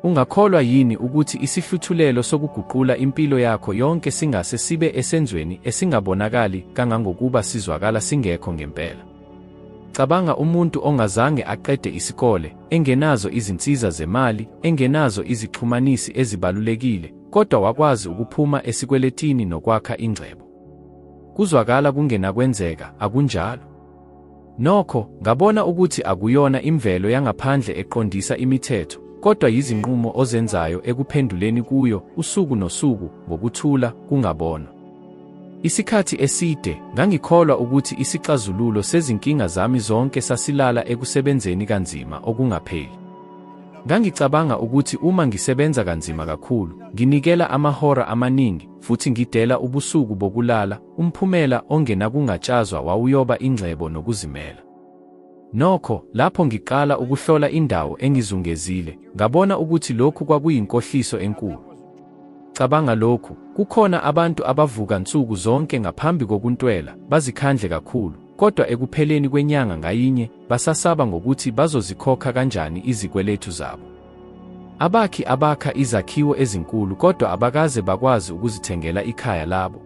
Ungakholwa yini ukuthi isihluthulelo sokuguqula impilo yakho yonke singase sibe esenzweni esingabonakali kangangokuba sizwakala singekho ngempela? Cabanga umuntu ongazange aqede isikole, engenazo izinsiza zemali, engenazo izixhumanisi ezibalulekile, kodwa wakwazi ukuphuma esikweletini nokwakha ingcebo. Kuzwakala kungenakwenzeka, akunjalo? Nokho, ngabona ukuthi akuyona imvelo yangaphandle eqondisa imithetho, kodwa yizinqumo ozenzayo ekuphenduleni kuyo, usuku nosuku, ngokuthula, kungabonwa. Isikhathi eside, ngangikholwa ukuthi isixazululo sezinkinga zami zonke sasilala ekusebenzeni kanzima okungapheli. Ngangicabanga ukuthi uma ngisebenza kanzima kakhulu, nginikela amahora amaningi, futhi ngidela ubusuku bokulala, umphumela ongenakungatshazwa wawuyoba ingcebo nokuzimela. Nokho, lapho ngiqala ukuhlola indawo engizungezile, ngabona ukuthi lokhu kwakuyinkohliso enkulu. Cabanga lokhu, kukhona abantu abavuka nsuku zonke ngaphambi kokuntwela, bazikhandle kakhulu, kodwa ekupheleni kwenyanga ngayinye, basasaba ngokuthi bazozikhokha kanjani izikweletu zabo. Abakhi abakha izakhiwo ezinkulu kodwa abakaze bakwazi ukuzithengela ikhaya labo.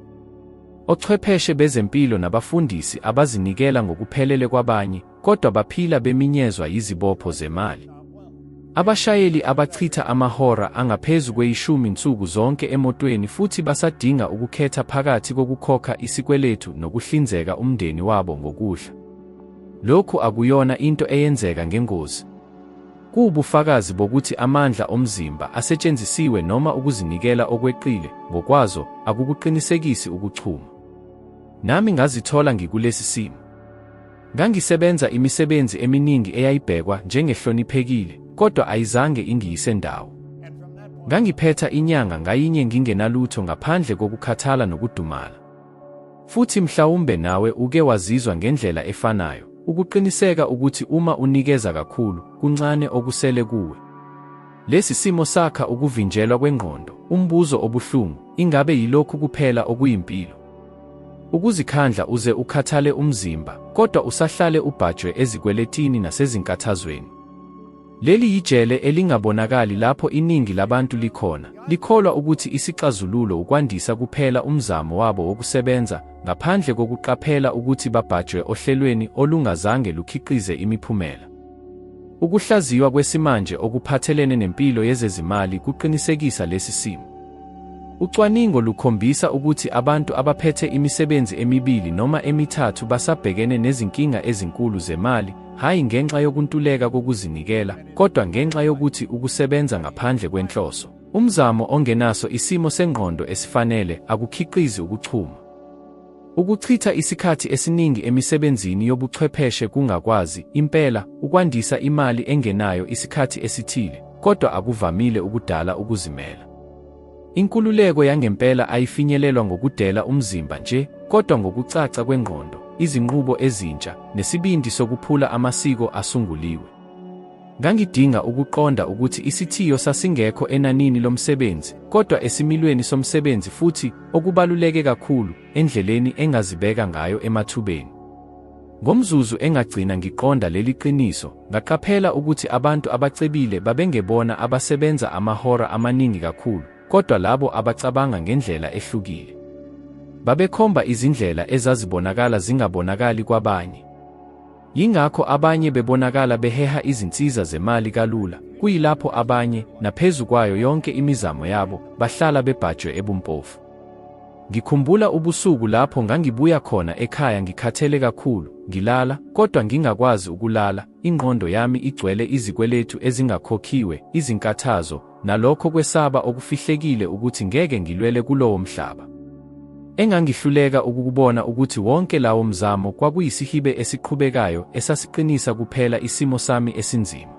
Ochwepheshe bezempilo nabafundisi abazinikela ngokuphelele kwabanye, kodwa baphila beminyezwa yizibopho zemali. Abashayeli abachitha amahora angaphezu kweyishumi nsuku zonke emotweni futhi basadinga ukukhetha phakathi kokukhokha isikweletu nokuhlinzeka umndeni wabo ngokudla. Lokhu akuyona into eyenzeka ngengozi. Kuwubufakazi bokuthi amandla omzimba asetshenzisiwe noma ukuzinikela okweqile, ngokwazo, akukuqinisekisi ukuchuma. Nami ngazithola ngikulesi simo. Ngangisebenza imisebenzi eminingi eyayibhekwa njengehloniphekile, kodwa ayizange ingiyise ndawo. Ngangiphetha inyanga ngayinye ngingenalutho ngaphandle kokukhathala nokudumala. Futhi mhlawumbe nawe uke wazizwa ngendlela efanayo, ukuqiniseka ukuthi uma unikeza kakhulu, kuncane okusele kuwe. Lesi simo sakha ukuvinjelwa kwengqondo, umbuzo obuhlungu, ingabe yilokhu kuphela okuyimpilo? Ukuzikhandla uze ukhathale umzimba, kodwa usahlale ubhajwe ezikweletini nasezinkathazweni. Leli yijele elingabonakali lapho iningi labantu likhona, likholwa ukuthi isixazululo ukwandisa kuphela umzamo wabo wokusebenza, ngaphandle kokuqaphela ukuthi babhajwe ohlelweni olungazange lukhiqize imiphumela. Ukuhlaziywa kwesimanje okuphathelene nempilo yezezimali kuqinisekisa lesi simo. Ucwaningo lukhombisa ukuthi abantu abaphethe imisebenzi emibili noma emithathu basabhekene nezinkinga ezinkulu zemali, hhayi ngenxa yokuntuleka kokuzinikela, kodwa ngenxa yokuthi ukusebenza ngaphandle kwenhloso, umzamo ongenaso isimo sengqondo esifanele, akukhiqizi ukuchuma. Ukuchitha isikhathi esiningi emisebenzini yobuchwepheshe kungakwazi, impela, ukwandisa imali engenayo isikhathi esithile, kodwa akuvamile ukudala ukuzimela. Inkululeko yangempela ayifinyelelwa ngokudela umzimba nje, kodwa ngokucaca kwengqondo, izinqubo ezintsha, nesibindi sokuphula amasiko asunguliwe. Ngangidinga ukuqonda ukuthi isithiyo sasingekho enanini lomsebenzi, kodwa esimilweni somsebenzi futhi, okubaluleke kakhulu, endleleni engazibeka ngayo emathubeni. Ngomzuzu engagcina ngiqonda leli qiniso, ngaqaphela ukuthi abantu abacebile babengebona abasebenza amahora amaningi kakhulu, kodwa labo abacabanga ngendlela ehlukile. Babekhomba izindlela ezazibonakala zingabonakali kwabanye. Yingakho abanye bebonakala beheha izinsiza zemali kalula, kuyilapho abanye, naphezu kwayo yonke imizamo yabo, bahlala bebhajwe ebumpofu. Ngikhumbula ubusuku lapho ngangibuya khona ekhaya ngikhathele kakhulu, ngilala, kodwa ngingakwazi ukulala, ingqondo yami igcwele izikweletu ezingakhokhiwe, izinkathazo, nalokho kwesaba okufihlekile ukuthi ngeke ngilwele kulowo mhlaba. Engangihluleka ukukubona ukuthi wonke lawo mzamo kwakuyisihibe esiqhubekayo esasiqinisa kuphela isimo sami esinzima.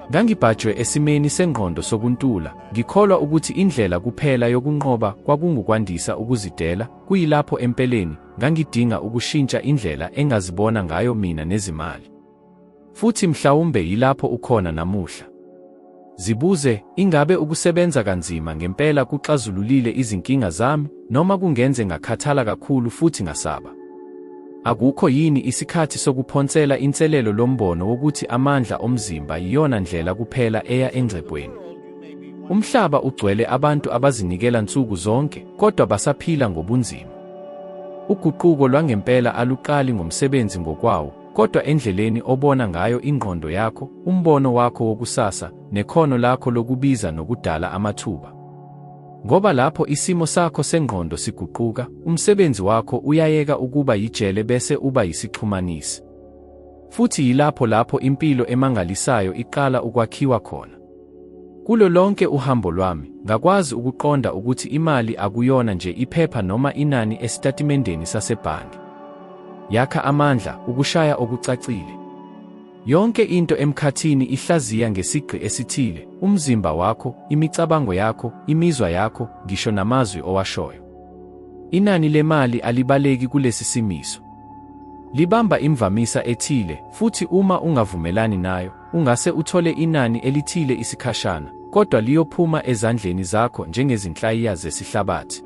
Ngangibhajwe esimeni sengqondo sokuntula, ngikholwa ukuthi indlela kuphela yokunqoba kwakungukwandisa ukuzidela, kuyilapho empeleni ngangidinga ukushintsha indlela engazibona ngayo mina nezimali. Futhi mhlawumbe yilapho ukhona namuhla. Zibuze, ingabe ukusebenza kanzima ngempela kuxazululile izinkinga zami noma kungenze ngakhathala kakhulu futhi ngasaba? Akukho yini isikhathi sokuphonsela inselelo lombono wokuthi amandla omzimba yiyona ndlela kuphela eya engcebweni? Umhlaba ugcwele abantu abazinikela nsuku zonke kodwa basaphila ngobunzima. Uguquko lwangempela aluqali ngomsebenzi ngokwawo, kodwa endleleni obona ngayo ingqondo yakho, umbono wakho wokusasa, nekhono lakho lokubiza nokudala amathuba. Ngoba lapho isimo sakho sengqondo siguquka, umsebenzi wakho uyayeka ukuba yijele bese uba yisixhumanisi. Futhi yilapho lapho impilo emangalisayo iqala ukwakhiwa khona. Kulo lonke uhambo lwami, ngakwazi ukuqonda ukuthi imali akuyona nje iphepha noma inani esitatimendeni sasebhange. Yakha amandla, ukushaya okucacile. Yonke into emkhathini ihlaziya ngesigqi esithile, umzimba wakho, imicabango yakho, imizwa yakho, ngisho namazwi owashoyo. Inani lemali alibaleki kulesi simiso. Libamba imvamisa ethile, futhi uma ungavumelani nayo, ungase uthole inani elithile isikhashana, kodwa liyophuma ezandleni zakho njengezinhlayiya zesihlabathi.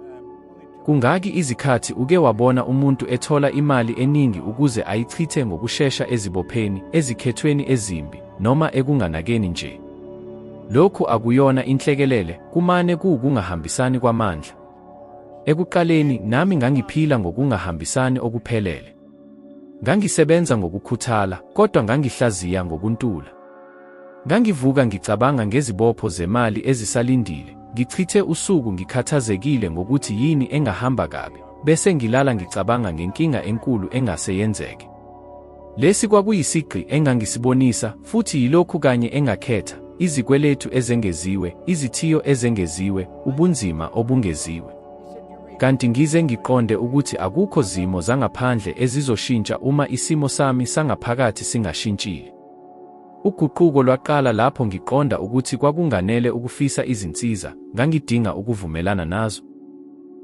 Kungaki izikhathi uke wabona umuntu ethola imali eningi ukuze ayichithe ngokushesha ezibopheni, ezikhethweni ezimbi, noma ekunganakeni nje? Lokhu akuyona inhlekelele, kumane kuwukungahambisani kwamandla. Ekuqaleni, nami ngangiphila ngokungahambisani okuphelele. Ngangisebenza ngokukhuthala, kodwa ngangihlaziya ngokuntula. Ngangivuka ngicabanga ngezibopho zemali ezisalindile, ngichithe usuku ngikhathazekile ngokuthi yini engahamba kabi, bese ngilala ngicabanga ngenkinga enkulu engase yenzeke. Lesi kwakuyisigqi engangisibonisa, futhi yilokhu kanye engakhetha, izikweletu ezengeziwe, izithiyo ezengeziwe, ubunzima obungeziwe. Kanti ngize ngiqonde ukuthi akukho zimo zangaphandle ezizoshintsha uma isimo sami sangaphakathi singashintshile. Uguquko lwaqala lapho ngiqonda ukuthi kwakunganele ukufisa izinsiza, ngangidinga ukuvumelana nazo.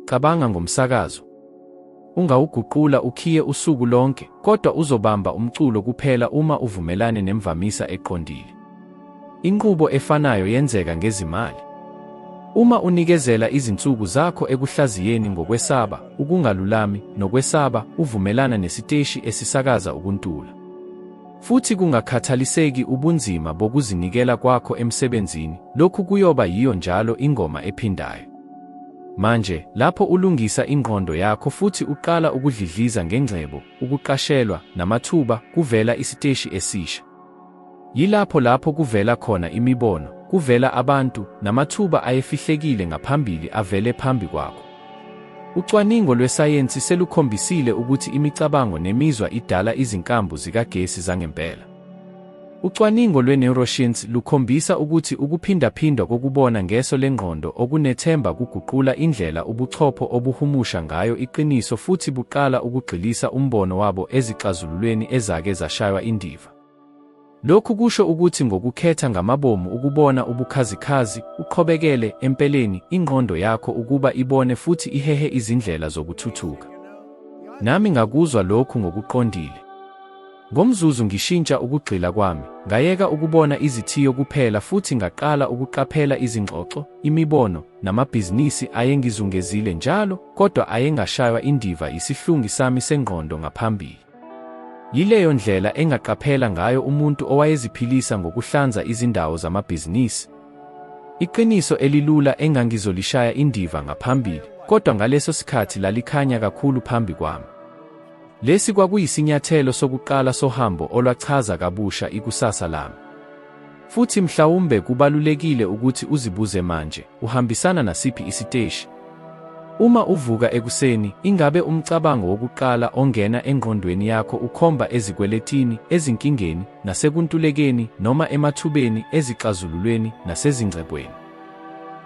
Cabanga ngomsakazo. Ungawuguqula ukhiye usuku lonke, kodwa uzobamba umculo kuphela uma uvumelane nemvamisa eqondile. Inqubo efanayo yenzeka ngezimali. Uma unikezela izinsuku zakho ekuhlaziyeni ngokwesaba, ukungalulami, nokwesaba, uvumelana nesiteshi esisakaza ukuntula. Futhi kungakhathaliseki ubunzima bokuzinikela kwakho emsebenzini, lokhu kuyoba yiyo njalo ingoma ephindayo. Manje, lapho ulungisa ingqondo yakho futhi uqala ukudlidliza ngengcebo, ukuqashelwa, namathuba, kuvela isiteshi esisha. Yilapho lapho kuvela khona imibono, kuvela abantu, namathuba ayefihlekile ngaphambili avele phambi kwakho. Ucwaningo lwesayensi selukhombisile ukuthi imicabango nemizwa idala izinkambu zikagesi zangempela. Ucwaningo lwe-neuroscience lukhombisa ukuthi ukuphindaphindwa kokubona ngeso lengqondo okunethemba kuguqula indlela ubuchopho obuhumusha ngayo iqiniso futhi buqala ukugxilisa umbono wabo ezixazululweni ezake zashaywa indiva. Lokhu kusho ukuthi ngokukhetha ngamabomu ukubona ubukhazikhazi, uqhobekele, empeleni, ingqondo yakho ukuba ibone futhi ihehe izindlela zokuthuthuka. Nami ngakuzwa lokhu ngokuqondile. Ngomzuzu ngishintsha ukugxila kwami, ngayeka ukubona izithiyo kuphela futhi ngaqala ukuqaphela izingxoxo, imibono, namabhizinisi ayengizungezile njalo, kodwa ayengashaywa indiva yisihlungi sami sengqondo ngaphambili. Yileyo ndlela engaqaphela ngayo umuntu owayeziphilisa ngokuhlanza izindawo zamabhizinisi. Iqiniso elilula engangizolishaya indiva ngaphambili, kodwa ngaleso sikhathi lalikhanya kakhulu phambi kwami. Lesi kwakuyisinyathelo sokuqala sohambo olwachaza kabusha ikusasa lami. Futhi mhlawumbe kubalulekile ukuthi uzibuze manje, uhambisana nasiphi isiteshi? Uma uvuka ekuseni, ingabe umcabango wokuqala ongena engqondweni yakho ukhomba ezikweletini, ezinkingeni, nasekuntulekeni, noma emathubeni, ezixazululweni, nasezingcebweni?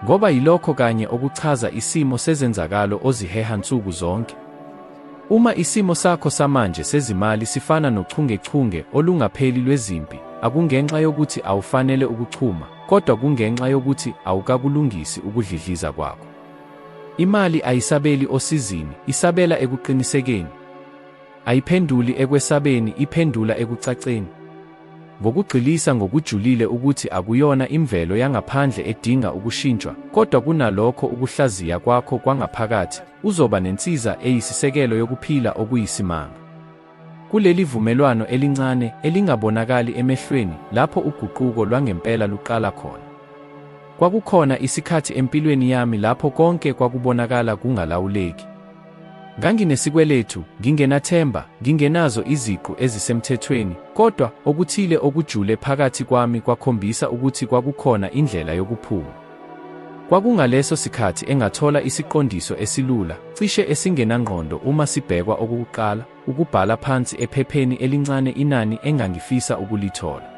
Ngoba yilokho kanye okuchaza isimo sezenzakalo oziheha nsuku zonke. Uma isimo sakho samanje sezimali sifana nochungechunge olungapheli lwezimpi, akungenxa yokuthi awufanele ukuchuma, kodwa kungenxa yokuthi awukakulungisi ukudlidliza kwakho. Imali ayisabeli osizini, isabela ekuqinisekeni. Ayiphenduli ekwesabeni, iphendula ekucaceni. Ngokugxilisa ngokujulile ukuthi akuyona imvelo yangaphandle edinga ukushintshwa, kodwa kunalokho ukuhlaziya kwakho kwangaphakathi, uzoba nensiza eyisisekelo yokuphila okuyisimanga. Kuleli vumelwano elincane, elingabonakali emehlweni, lapho uguquko lwangempela luqala khona. Kwakukhona isikhathi empilweni yami lapho konke kwakubonakala kungalawuleki. Nganginesikweletu, ngingenathemba, ngingenazo iziqu ezisemthethweni, kodwa okuthile okujule phakathi kwami kwakhombisa ukuthi kwakukhona indlela yokuphuma. Kwakungaleso sikhathi engathola isiqondiso esilula, cishe esingenangqondo uma sibhekwa okokuqala, ukubhala phansi ephepheni elincane inani engangifisa ukulithola.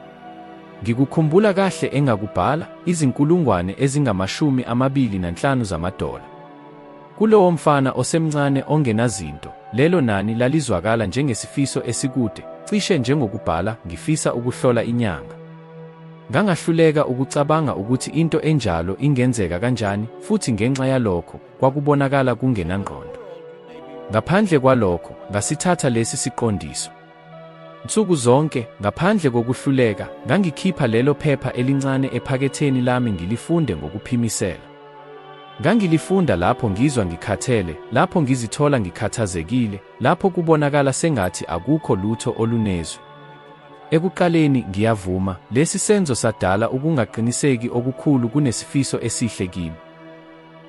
Ngikukhumbula kahle engakubhala, izinkulungwane ezingama-25 zamadola. Kulowo mfana osemncane ongenazinto, lelo nani lalizwakala njengesifiso esikude, cishe njengokubhala ngifisa ukuhlola inyanga. Ngangahluleka ukucabanga ukuthi into enjalo ingenzeka kanjani, futhi ngenxa yalokho, kwakubonakala kungenangqondo. Ngaphandle kwalokho, ngasithatha lesi siqondiso. Nsuku zonke, ngaphandle kokuhluleka, ngangikhipha lelo phepha elincane ephaketheni lami ngilifunde ngokuphimisela. Ngangilifunda lapho ngizwa ngikhathele, lapho ngizithola ngikhathazekile, lapho kubonakala sengathi akukho lutho olunezwi. Ekuqaleni, ngiyavuma, lesi senzo sadala ukungaqiniseki okukhulu kunesifiso esihle kimi.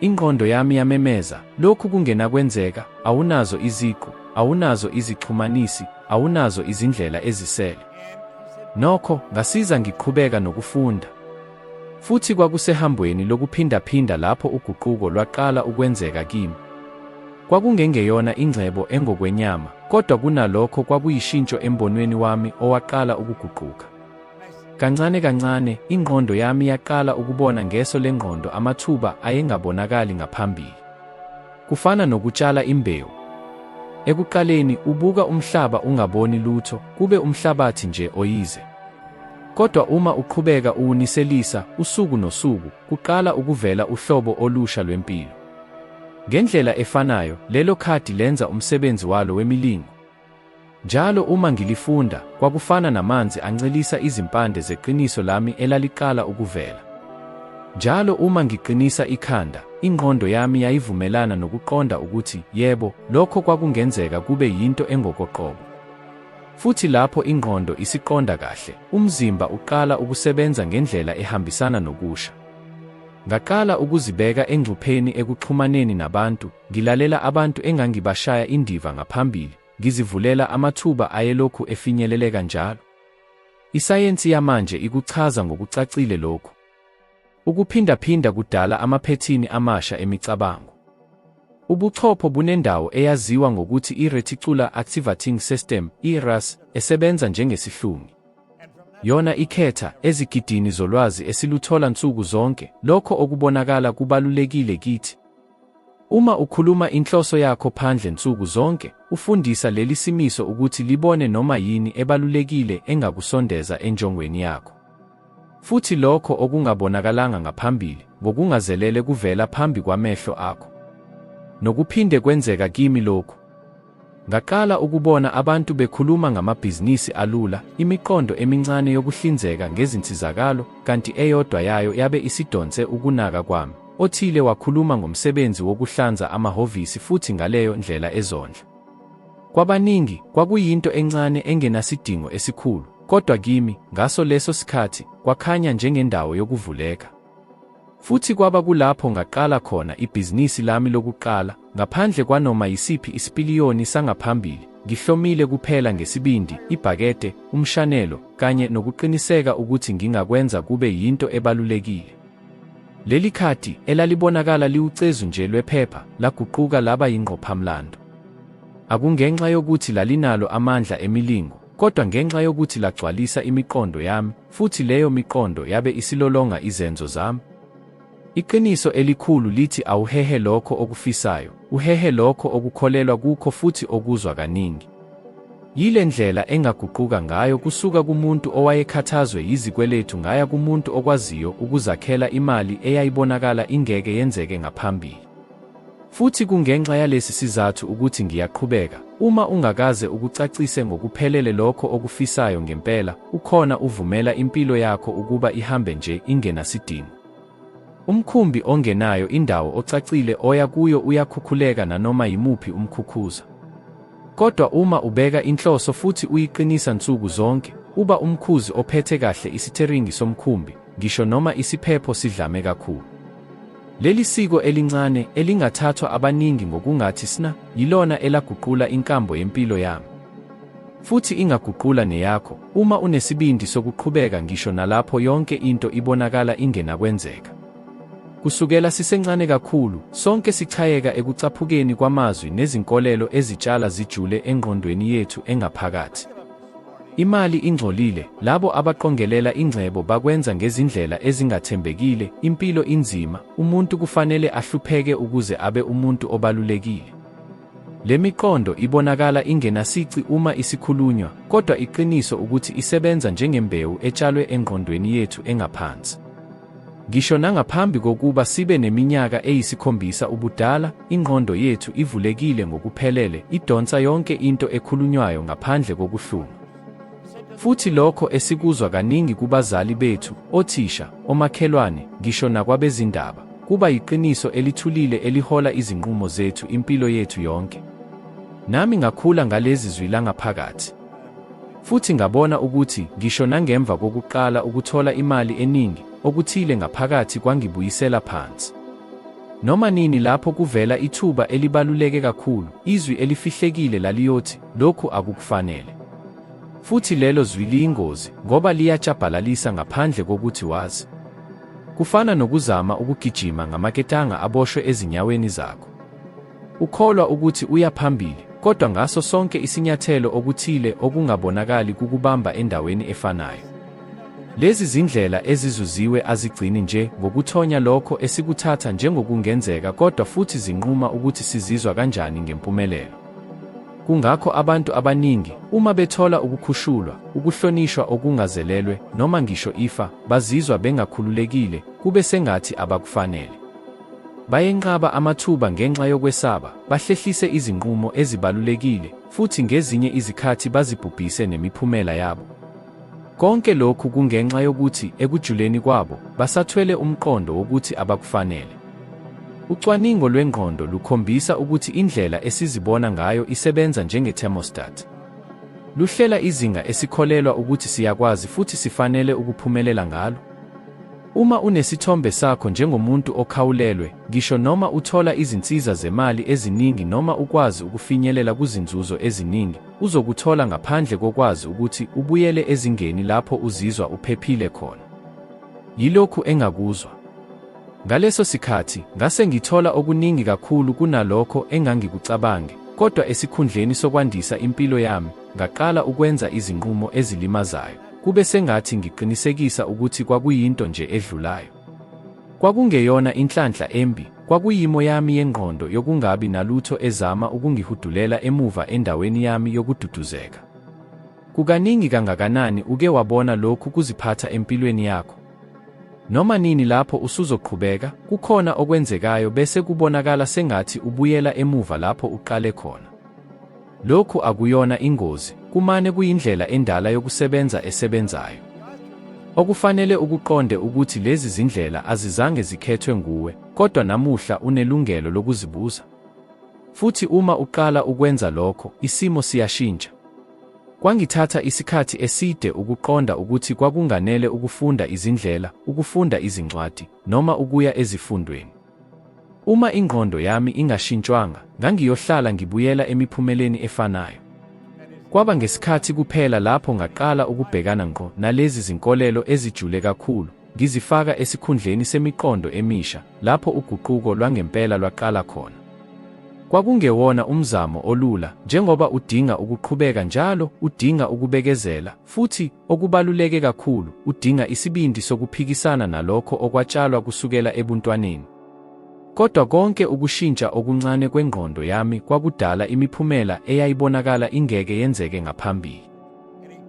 Ingqondo yami yamemeza, Lokhu kungenakwenzeka, awunazo iziqu, awunazo izixhumanisi, awunazo izindlela ezisele. Nokho, ngasiza ngiqhubeka nokufunda. Futhi kwakusehambweni lokuphindaphinda lapho uguquko lwaqala ukwenzeka kimi. Kwakungengeyona ingcebo engokwenyama, kodwa kunalokho kwakuyishintsho embonweni wami owaqala ukuguquka. Kancane kancane, ingqondo yami yaqala ukubona ngeso lengqondo amathuba ayengabonakali ngaphambili. Kufana nokutshala imbewu. Ekuqaleni, ubuka umhlaba ungaboni lutho, kube umhlabathi nje oyize. Kodwa uma uqhubeka uwuniselisa, usuku nosuku, kuqala ukuvela uhlobo olusha lwempilo. Ngendlela efanayo, lelo khadi lenza umsebenzi walo wemilingo. Njalo uma ngilifunda, kwakufana namanzi ancelisa izimpande zeqiniso lami elaliqala ukuvela. Njalo uma ngiqinisa ikhanda, ingqondo yami yayivumelana nokuqonda ukuthi, yebo, lokho kwakungenzeka kube yinto engokoqobo. Futhi lapho ingqondo isiqonda kahle, umzimba uqala ukusebenza ngendlela ehambisana nokusha. Ngaqala ukuzibeka engcupheni ekuxhumaneni nabantu, ngilalela abantu engangibashaya indiva ngaphambili, ngizivulela amathuba ayelokhu efinyeleleka njalo. Isayensi yamanje ikuchaza ngokucacile lokhu. Ukuphindaphinda kudala amaphethini amasha emicabango. Ubuchopho bunendawo eyaziwa ngokuthi i-reticular activating system, i-RAS, esebenza njengesihlungi. Yona ikhetha, ezigidini zolwazi esiluthola nsuku zonke, lokho okubonakala kubalulekile kithi. Uma ukhuluma inhloso yakho phandle nsuku zonke, ufundisa leli simiso ukuthi libone noma yini ebalulekile engakusondeza enjongweni yakho. Futhi lokho okungabonakalanga ngaphambili, ngokungazelele kuvela phambi kwamehlo akho. Nokuphinde kwenzeka kimi lokhu. Ngaqala ukubona abantu bekhuluma ngamabhizinisi alula, imiqondo emincane yokuhlinzeka ngezinsizakalo, kanti eyodwa yayo yabe isidonse ukunaka kwami. Othile wakhuluma ngomsebenzi wokuhlanza amahhovisi futhi ngaleyo ndlela ezondla. Kwabaningi, kwakuyinto encane engenasidingo esikhulu, kodwa kimi, ngaso leso sikhathi, kwakhanya njengendawo yokuvuleka. Futhi kwaba kulapho ngaqala khona ibhizinisi lami lokuqala, ngaphandle kwanoma yisiphi isipiliyoni sangaphambili, ngihlomile kuphela ngesibindi, ibhakede, umshanelo, kanye nokuqiniseka ukuthi ngingakwenza kube yinto ebalulekile. Leli khadi, elalibonakala liwucezu nje lwephepha, laguquka laba yingqophamlando. Akungenxa yokuthi lalinalo amandla emilingo, kodwa ngenxa yokuthi lagcwalisa imiqondo yami, futhi leyo miqondo yabe isilolonga izenzo zami. Iqiniso elikhulu lithi awuhehe lokho okufisayo, uhehe lokho okukholelwa kukho futhi okuzwa kaningi. Yile ndlela engaguquka ngayo kusuka kumuntu owayekhathazwe yizikweletu ngaya kumuntu okwaziyo ukuzakhela imali eyayibonakala ingeke yenzeke ngaphambili. Futhi kungenxa yalesi sizathu ukuthi ngiyaqhubeka, uma ungakaze ukucacise ngokuphelele lokho okufisayo ngempela, ukhona uvumela impilo yakho ukuba ihambe nje ingenasidingo. Umkhumbi ongenayo indawo ocacile oya kuyo uyakhukhuleka nanoma yimuphi umkhukhuza. Kodwa uma ubeka inhloso futhi uyiqinisa nsuku zonke, uba umkhuzi ophethe kahle isiteringi somkhumbi, ngisho noma isiphepho sidlame kakhulu. Leli siko elincane, elingathathwa abaningi ngokungathi sina, yilona elaguqula inkambo yempilo yami. Futhi ingaguqula neyakho, uma unesibindi sokuqhubeka ngisho nalapho yonke into ibonakala ingenakwenzeka. Kusukela sisencane kakhulu, sonke sichayeka ekucaphukeni kwamazwi nezinkolelo ezitshala zijule engqondweni yethu engaphakathi. Imali ingcolile, labo abaqongelela ingcebo bakwenza ngezindlela ezingathembekile, impilo inzima, umuntu kufanele ahlupheke ukuze abe umuntu obalulekile. Le miqondo ibonakala ingenasici uma isikhulunywa, kodwa iqiniso ukuthi isebenza njengembewu etshalwe engqondweni yethu engaphansi. Ngisho nangaphambi kokuba sibe neminyaka eyisikhombisa ubudala, ingqondo yethu ivulekile ngokuphelele, idonsa yonke into ekhulunywayo ngaphandle kokuhlunga. Futhi lokho esikuzwa kaningi kubazali bethu, othisha, omakhelwane, ngisho nakwabezindaba, kuba yiqiniso elithulile elihola izinqumo zethu impilo yethu yonke. Nami ngakhula ngalezi zwi langaphakathi. Futhi ngabona ukuthi, ngisho nangemva kokuqala ukuthola imali eningi, okuthile ngaphakathi kwangibuyisela phansi. Noma nini lapho kuvela ithuba elibaluleke kakhulu, izwi elifihlekile laliyothi, Lokhu akukufanele. Futhi lelo zwi liyingozi, ngoba liyatshabhalalisa ngaphandle kokuthi wazi. Kufana nokuzama ukugijima ngamaketanga aboshwe ezinyaweni zakho. Ukholwa ukuthi uya phambili, kodwa ngaso sonke isinyathelo okuthile okungabonakali kukubamba endaweni efanayo. Lezi zindlela ezizuziwe azigcini nje ngokuthonya lokho esikuthatha njengokungenzeka kodwa futhi zinquma ukuthi sizizwa kanjani ngempumelelo. Kungakho abantu abaningi, uma bethola ukukhushulwa, ukuhlonishwa okungazelelwe, noma ngisho ifa, bazizwa bengakhululekile, kube sengathi abakufanele. Bayenqaba amathuba ngenxa yokwesaba, bahlehlise izinqumo ezibalulekile, futhi ngezinye izikhathi bazibhubhise nemiphumela yabo. Konke lokhu kungenxa yokuthi ekujuleni kwabo, basathwele umqondo wokuthi abakufanele. Ucwaningo lwengqondo lukhombisa ukuthi indlela esizibona ngayo isebenza njenge-thermostat. Luhlela izinga esikholelwa ukuthi siyakwazi futhi sifanele ukuphumelela ngalo. Uma unesithombe sakho njengomuntu okhawulelwe, ngisho noma uthola izinsiza zemali eziningi noma ukwazi ukufinyelela kuzinzuzo eziningi, uzokuthola ngaphandle kokwazi ukuthi ubuyele ezingeni lapho uzizwa uphephile khona. Yilokhu engakuzwa. Ngaleso sikhathi, ngase ngithola okuningi kakhulu kunalokho engangikucabange, kodwa esikhundleni sokwandisa impilo yami, ngaqala ukwenza izinqumo ezilimazayo, kube sengathi ngiqinisekisa ukuthi kwakuyinto nje edlulayo. Kwakungeyona inhlanhla embi, kwakuyimo yami yengqondo yokungabi nalutho ezama ukungihudulela emuva endaweni yami yokududuzeka. Kukaningi kangakanani uke wabona lokhu kuziphatha empilweni yakho? Noma nini lapho usuzoqhubeka, kukhona okwenzekayo bese kubonakala sengathi ubuyela emuva lapho uqale khona. Lokhu akuyona ingozi, kumane kuyindlela endala yokusebenza esebenzayo. Okufanele ukuqonde ukuthi lezi zindlela azizange zikhethwe nguwe, kodwa namuhla unelungelo lokuzibuza. Futhi uma uqala ukwenza lokho, isimo siyashintsha. Kwangithatha isikhathi eside ukuqonda ukuthi kwakunganele ukufunda izindlela, ukufunda izincwadi, noma ukuya ezifundweni. Uma ingqondo yami ingashintshwanga, ngangiyohlala ngibuyela emiphumeleni efanayo. Kwaba ngesikhathi kuphela lapho ngaqala ukubhekana ngqo nalezi zinkolelo ezijule kakhulu, ngizifaka esikhundleni semiqondo emisha, lapho uguquko lwangempela lwaqala khona. Kwakungewona umzamo olula, njengoba udinga ukuqhubeka njalo, udinga ukubekezela, futhi, okubaluleke kakhulu, udinga isibindi sokuphikisana nalokho okwatshalwa kusukela ebuntwaneni. Kodwa konke ukushintsha okuncane kwengqondo yami kwakudala imiphumela eyayibonakala ingeke yenzeke ngaphambili.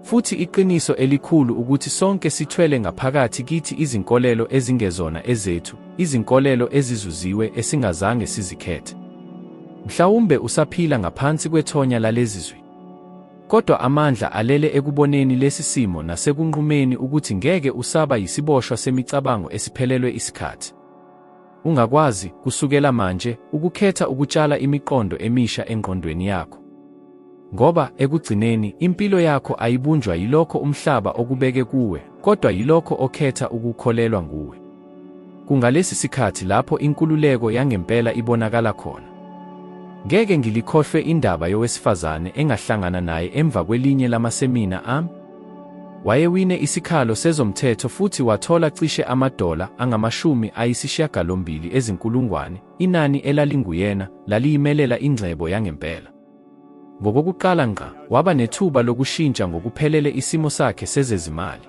Futhi iqiniso elikhulu ukuthi sonke sithwele ngaphakathi kithi izinkolelo ezingezona ezethu, izinkolelo ezizuziwe esingazange sizikhethe. Mhlawumbe usaphila ngaphansi kwethonya lalezi zwi. Kodwa amandla alele ekuboneni lesi simo nasekunqumeni ukuthi ngeke usaba yisiboshwa semicabango esiphelelwe isikhathi. Ungakwazi, kusukela manje, ukukhetha ukutshala imiqondo emisha engqondweni yakho. Ngoba, ekugcineni, impilo yakho ayibunjwa yilokho umhlaba okubeke kuwe, kodwa yilokho okhetha ukukholelwa nguwe. Kungalesi sikhathi lapho inkululeko yangempela ibonakala khona. Ngeke ngilikhohlwe indaba yowesifazane engahlangana naye emva kwelinye lamasemina ami. Wayewine isikhalo sezomthetho futhi wathola cishe amadola angamashumi ayisishiyagalombili ezinkulungwane, inani elalinguyena laliyimelela ingcebo yangempela. Ngokokuqala ngqa, waba nethuba lokushintsha ngokuphelele isimo sakhe sezezimali.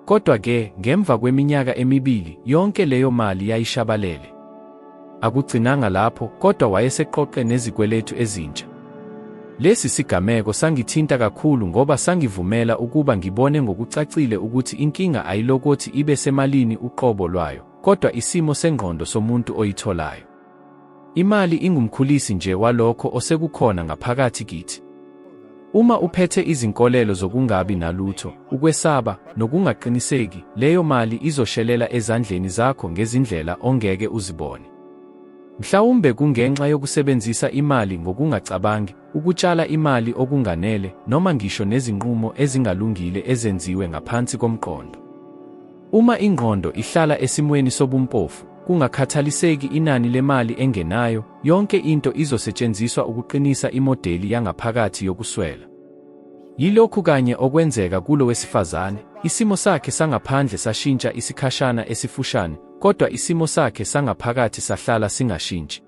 Kodwa-ke, ngemva kweminyaka emibili, yonke leyo mali yayishabalele. Akugcinanga lapho, kodwa wayeseqoqe nezikweletu ezintsha. Lesi sigameko sangithinta kakhulu ngoba sangivumela ukuba ngibone ngokucacile ukuthi inkinga ayilokothi ibe semalini uqobo lwayo, kodwa isimo sengqondo somuntu oyitholayo. Imali ingumkhulisi nje walokho osekukhona ngaphakathi kithi. Uma uphethe izinkolelo zokungabi nalutho, ukwesaba, nokungaqiniseki, leyo mali izoshelela ezandleni zakho ngezindlela ongeke uzibone. Mhlawumbe kungenxa yokusebenzisa imali ngokungacabangi, ukutshala imali okunganele, noma ngisho nezinqumo ezingalungile ezenziwe ngaphansi komqondo. Uma ingqondo ihlala esimweni sobumpofu, kungakhathaliseki inani lemali engenayo, yonke into izosetshenziswa ukuqinisa imodeli yangaphakathi yokuswela. Yilokhu kanye okwenzeka kulo wesifazane, isimo sakhe sangaphandle sashintsha isikhashana esifushane, kodwa isimo sakhe sangaphakathi sahlala singashintshi.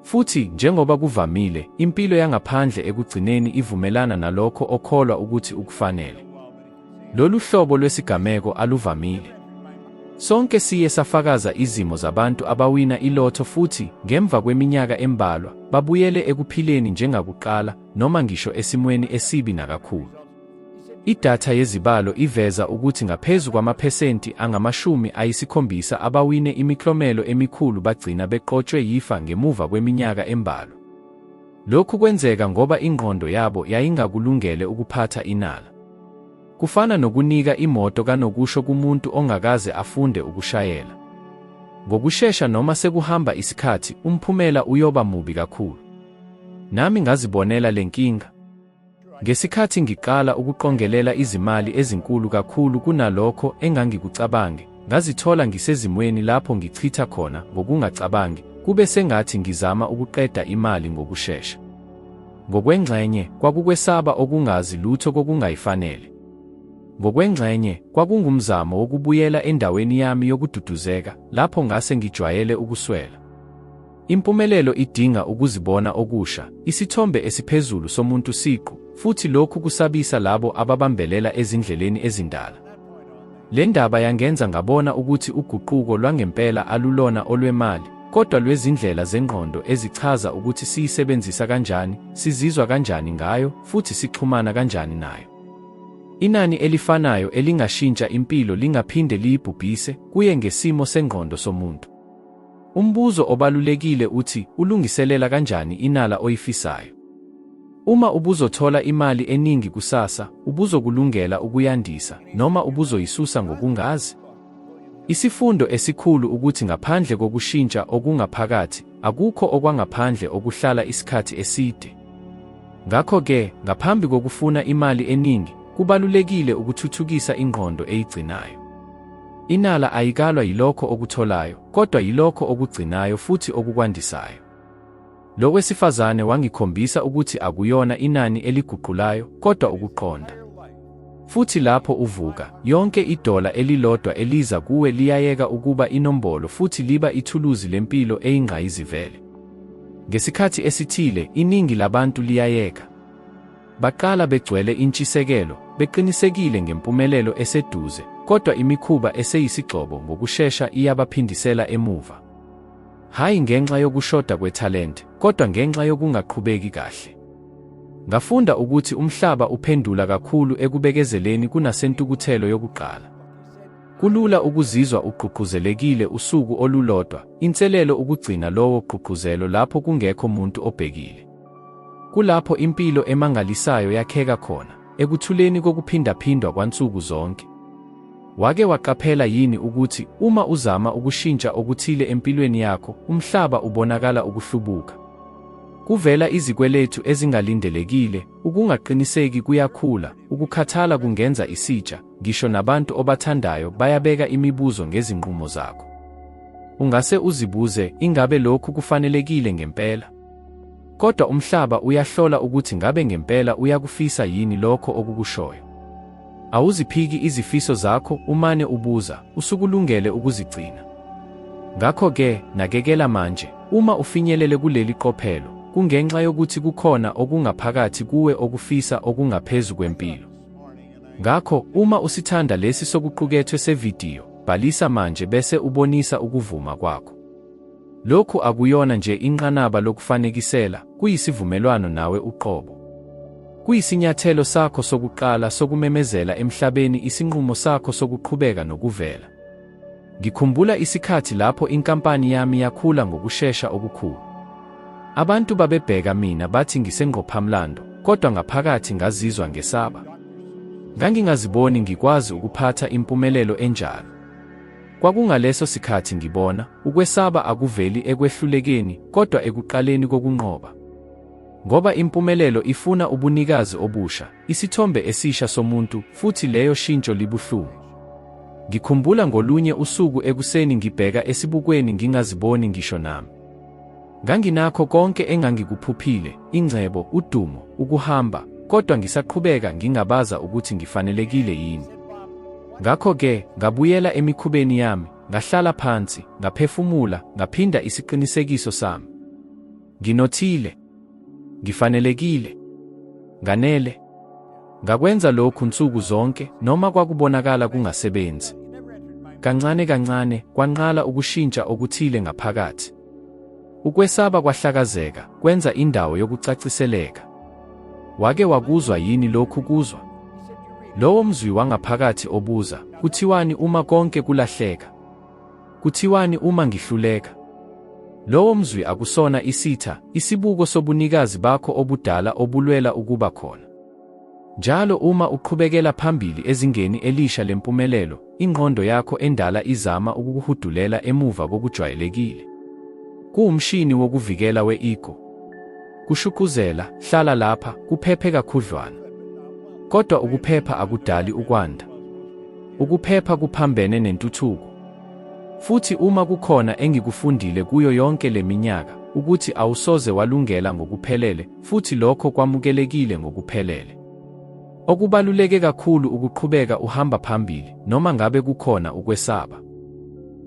Futhi, njengoba kuvamile, impilo yangaphandle ekugcineni ivumelana nalokho okholwa ukuthi ukufanele. Lolu hlobo lwesigameko aluvamile. Sonke siye safakaza izimo zabantu abawina ilotho futhi, ngemva kweminyaka embalwa, babuyele ekuphileni njengakuqala, noma ngisho esimweni esibi nakakhulu. Idatha yezibalo iveza ukuthi ngaphezu kwamaphesenti angama-70 abawine imiklomelo emikhulu bagcina beqotshwe yifa ngemuva kweminyaka embalwa. Lokhu kwenzeka ngoba ingqondo yabo yayingakulungele ukuphatha inala. Kufana nokunika imoto kanokusho kumuntu ongakaze afunde ukushayela. Ngokushesha noma sekuhamba isikhathi, umphumela uyoba mubi kakhulu. Nami ngazibonela le nkinga. Ngesikhathi ngiqala ukuqongelela izimali ezinkulu kakhulu kunalokho engangikucabange, ngazithola ngisezimweni lapho ngichitha khona ngokungacabangi, kube sengathi ngizama ukuqeda imali ngokushesha. Ngokwengxenye, kwakukwesaba okungazi lutho kokungayifanele. Ngokwengxenye, kwakungumzamo wokubuyela endaweni yami yokududuzeka, lapho ngase ngijwayele ukuswela. Impumelelo idinga ukuzibona okusha, isithombe esiphezulu somuntu siqu, futhi lokhu kusabisa labo ababambelela ezindleleni ezindala. Le ndaba yangenza ngabona ukuthi uguquko lwangempela alulona olwemali, kodwa lwezindlela zengqondo ezichaza ukuthi siyisebenzisa kanjani, sizizwa kanjani ngayo, futhi sixhumana kanjani nayo. Inani elifanayo elingashintsha impilo lingaphinde liyibhubhise, kuye ngesimo sengqondo somuntu. Umbuzo obalulekile uthi ulungiselela kanjani inala oyifisayo? Uma ubuzothola imali eningi kusasa, ubuzokulungela ukuyandisa, noma ubuzoyisusa ngokungazi? Isifundo esikhulu ukuthi ngaphandle kokushintsha okungaphakathi, akukho okwangaphandle okuhlala isikhathi eside. Ngakho-ke, ngaphambi kokufuna imali eningi, kubalulekile ukuthuthukisa ingqondo eyigcinayo. Inala ayikalwa yilokho okutholayo, kodwa yilokho okugcinayo futhi okukwandisayo. Lo wesifazane wangikhombisa ukuthi akuyona inani eliguqulayo, kodwa ukuqonda. Futhi lapho uvuka, yonke idola elilodwa eliza kuwe liyayeka ukuba inombolo futhi liba ithuluzi lempilo eyingqayizivele. Ngesikhathi esithile, iningi labantu liyayeka. Baqala begcwele intshisekelo, beqinisekile ngempumelelo eseduze, kodwa imikhuba eseyisigxobo ngokushesha iyabaphindisela emuva. Hhayi ngenxa yokushoda kwethalente, kodwa ngenxa yokungaqhubeki kahle. Ngafunda ukuthi umhlaba uphendula kakhulu ekubekezeleni kunasentukuthelo yokuqala. Kulula ukuzizwa ugqugquzelekile usuku olulodwa, inselelo ukugcina lowo gqugquzelo lapho kungekho muntu obhekile. Kulapho impilo emangalisayo yakheka khona, ekuthuleni kokuphindaphindwa kwansuku zonke. Wake waqaphela yini ukuthi uma uzama ukushintsha okuthile empilweni yakho, umhlaba ubonakala ukuhlubuka? Kuvela izikweletu ezingalindelekile, ukungaqiniseki kuyakhula, ukukhathala kungenza isitsha, ngisho nabantu obathandayo bayabeka imibuzo ngezinqumo zakho. Ungase uzibuze, ingabe lokhu kufanelekile ngempela? Kodwa umhlaba uyahlola ukuthi ngabe ngempela uyakufisa yini lokho okukushoyo. Awuziphiki izifiso zakho, umane ubuza, usukulungele ukuzigcina? Ngakho-ke, nakekela manje, uma ufinyelele kuleli qophelo, kungenxa yokuthi kukhona okungaphakathi kuwe okufisa okungaphezu kwempilo. Ngakho, uma usithanda lesi sokuqukethwe sevidiyo, bhalisa manje bese ubonisa ukuvuma kwakho. Lokhu akuyona nje inqanaba lokufanekisela, kuyisivumelwano nawe uqobo. Kuyisinyathelo sakho sokuqala sokumemezela emhlabeni isinqumo sakho sokuqhubeka nokuvela. Ngikhumbula isikhathi lapho inkampani yami yakhula ngokushesha okukhulu. Abantu babebheka mina bathi ngisengqophamlando, kodwa ngaphakathi ngazizwa ngesaba. Ngangingaziboni ngikwazi ukuphatha impumelelo enjalo. Kwakungaleso sikhathi ngibona, ukwesaba akuveli ekwehlulekeni, kodwa ekuqaleni kokunqoba. Ngoba impumelelo ifuna ubunikazi obusha, isithombe esisha somuntu, futhi leyo shintsho libuhlungu. Ngikhumbula ngolunye usuku ekuseni ngibheka esibukweni ngingaziboni ngisho nami. Nganginakho konke engangikuphuphile, ingcebo, udumo, ukuhamba, kodwa ngisaqhubeka ngingabaza ukuthi ngifanelekile yini. Ngakho-ke, ngabuyela emikhubeni yami, ngahlala phansi, ngaphefumula, ngaphinda isiqinisekiso sami. Nginothile. Ngifanelekile. Nganele. Ngakwenza lokhu nsuku zonke noma kwakubonakala kungasebenzi. Kancane kancane, kwanqala ukushintsha okuthile ngaphakathi. Ukwesaba kwahlakazeka, kwenza indawo yokucaciseleka. Wake wakuzwa yini lokhu kuzwa? Lowo mzwi wangaphakathi obuza, kuthiwani uma konke kulahleka? Kuthiwani uma ngihluleka? Lowo mzwi akusona isitha, isibuko sobunikazi bakho obudala obulwela ukuba khona. Njalo uma uqhubekela phambili ezingeni elisha lempumelelo, ingqondo yakho endala izama ukukuhudulela emuva kokujwayelekile. Kuwumshini wokuvikela we-ego. Kushuquzela, hlala lapha, kuphephe kakhudlwana. Kodwa ukuphepha akudali ukwanda. Ukuphepha kuphambene nentuthuko. Futhi uma kukhona engikufundile kuyo yonke le minyaka, ukuthi awusoze walungela ngokuphelele, futhi lokho kwamukelekile ngokuphelele. Okubaluleke kakhulu ukuqhubeka uhamba phambili, noma ngabe kukhona ukwesaba.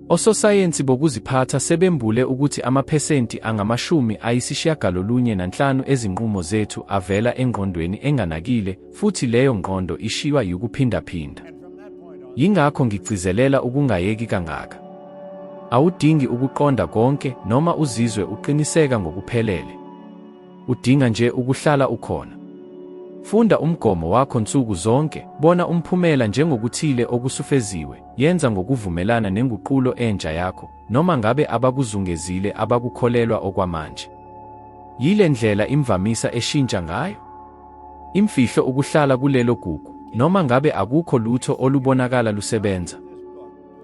Ososayensi bokuziphatha sebembule ukuthi amaphesenti angama-95 ezinqumo zethu avela engqondweni enganakile, futhi leyo ngqondo ishiywa yikuphindaphinda. Yingakho ngigcizelela ukungayeki kangaka. Awudingi ukuqonda konke noma uzizwe uqiniseka ngokuphelele. Udinga nje ukuhlala ukhona. Funda umgomo wakho nsuku zonke, bona umphumela njengokuthile okusufeziwe, yenza ngokuvumelana nenguqulo entsha yakho, noma ngabe abakuzungezile abakukholelwa okwamanje. Yile ndlela imvamisa eshintsha ngayo. Imfihlo ukuhlala kulelo gugu, noma ngabe akukho lutho olubonakala lusebenza.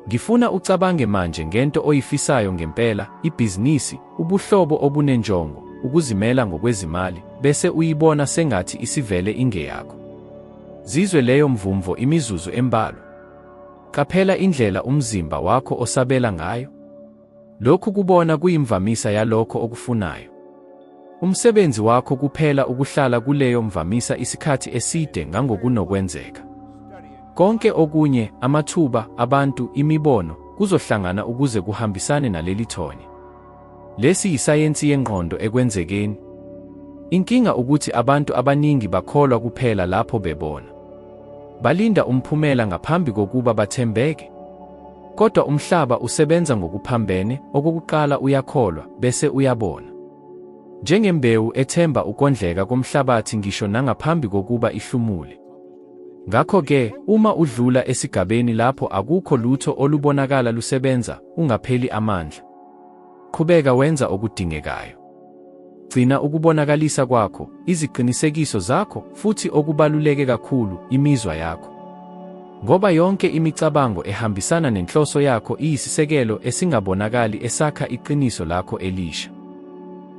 Ngifuna ucabange manje ngento oyifisayo ngempela, ibhizinisi, ubuhlobo obunenjongo, ukuzimela ngokwezimali, bese uyibona sengathi isivele ingeyakho. Zizwe leyo mvumvo imizuzu embalwa. Qaphela indlela umzimba wakho osabela ngayo. Lokhu kubona kuyimvamisa yalokho okufunayo. Umsebenzi wakho kuphela ukuhlala kuleyo mvamisa isikhathi eside ngangokunokwenzeka. Konke okunye, amathuba, abantu, imibono, kuzohlangana ukuze kuhambisane naleli thonya. Lesi yisayensi yengqondo ekwenzekeni. Inkinga ukuthi abantu abaningi bakholwa kuphela lapho bebona. Balinda umphumela ngaphambi kokuba bathembeke. Kodwa umhlaba usebenza ngokuphambene, okokuqala uyakholwa, bese uyabona. Njengembewu ethemba ukondleka komhlabathi ngisho nangaphambi kokuba ihlumule. Ngakho-ke, uma udlula esigabeni lapho akukho lutho olubonakala lusebenza, ungapheli amandla. Qhubeka wenza okudingekayo. Gcina ukubonakalisa kwakho, iziqinisekiso zakho, futhi okubaluleke kakhulu, imizwa yakho. Ngoba yonke imicabango ehambisana nenhloso yakho iyisisekelo esingabonakali esakha iqiniso lakho elisha.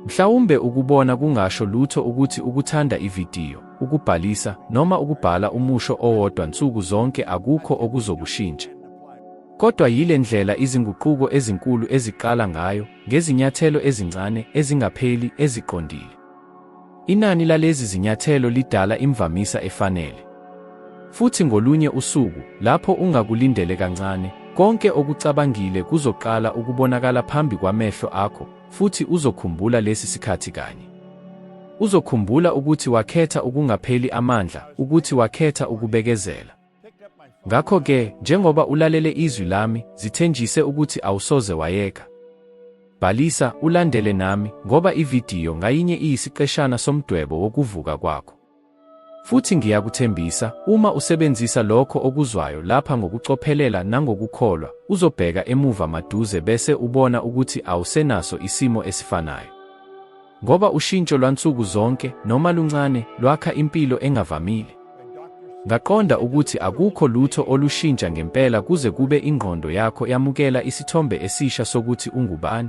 Mhlawumbe ukubona kungasho lutho ukuthi ukuthanda ividiyo. ukubhalisa, noma ukubhala umusho owodwa nsuku zonke akukho okuzokushintsha. Kodwa yile ndlela izinguquko ezinkulu eziqala ngayo, ngezinyathelo ezincane, ezingapheli, eziqondile. Inani lalezi zinyathelo lidala imvamisa efanele. Futhi ngolunye usuku, lapho ungakulindele kancane, konke okucabangile kuzoqala ukubonakala phambi kwamehlo akho, futhi uzokhumbula lesi sikhathi kanye. Uzokhumbula ukuthi wakhetha ukungapheli amandla, ukuthi wakhetha ukubekezela. Ngakho-ke, njengoba ulalele izwi lami, zithenjise ukuthi awusoze wayeka. Bhalisa, ulandele nami, ngoba ividiyo ngayinye iyisiqeshana somdwebo wokuvuka kwakho. Futhi ngiyakuthembisa, uma usebenzisa lokho okuzwayo lapha ngokucophelela nangokukholwa, uzobheka emuva maduze bese ubona ukuthi awusenaso isimo esifanayo. Ngoba ushintsho lwansuku zonke, noma luncane, lwakha impilo engavamile. Ngaqonda ukuthi akukho lutho olushintsha ngempela kuze kube ingqondo yakho yamukela isithombe esisha sokuthi ungubani.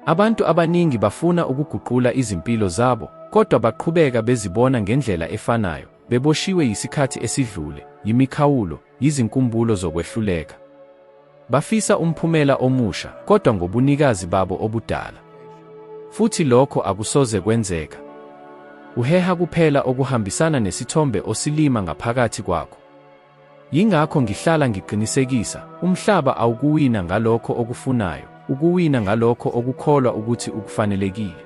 Abantu abaningi bafuna ukuguqula izimpilo zabo, kodwa baqhubeka bezibona ngendlela efanayo, beboshiwe yisikhathi esidlule, yimikhawulo, yizinkumbulo zokwehluleka. Bafisa umphumela omusha, kodwa ngobunikazi babo obudala. Futhi lokho akusoze kwenzeka. Uheha kuphela okuhambisana nesithombe osilima ngaphakathi kwakho. Yingakho ngihlala ngiqinisekisa, umhlaba awukuwina ngalokho okufunayo, ukuwina ngalokho okukholwa ukuthi ukufanelekile.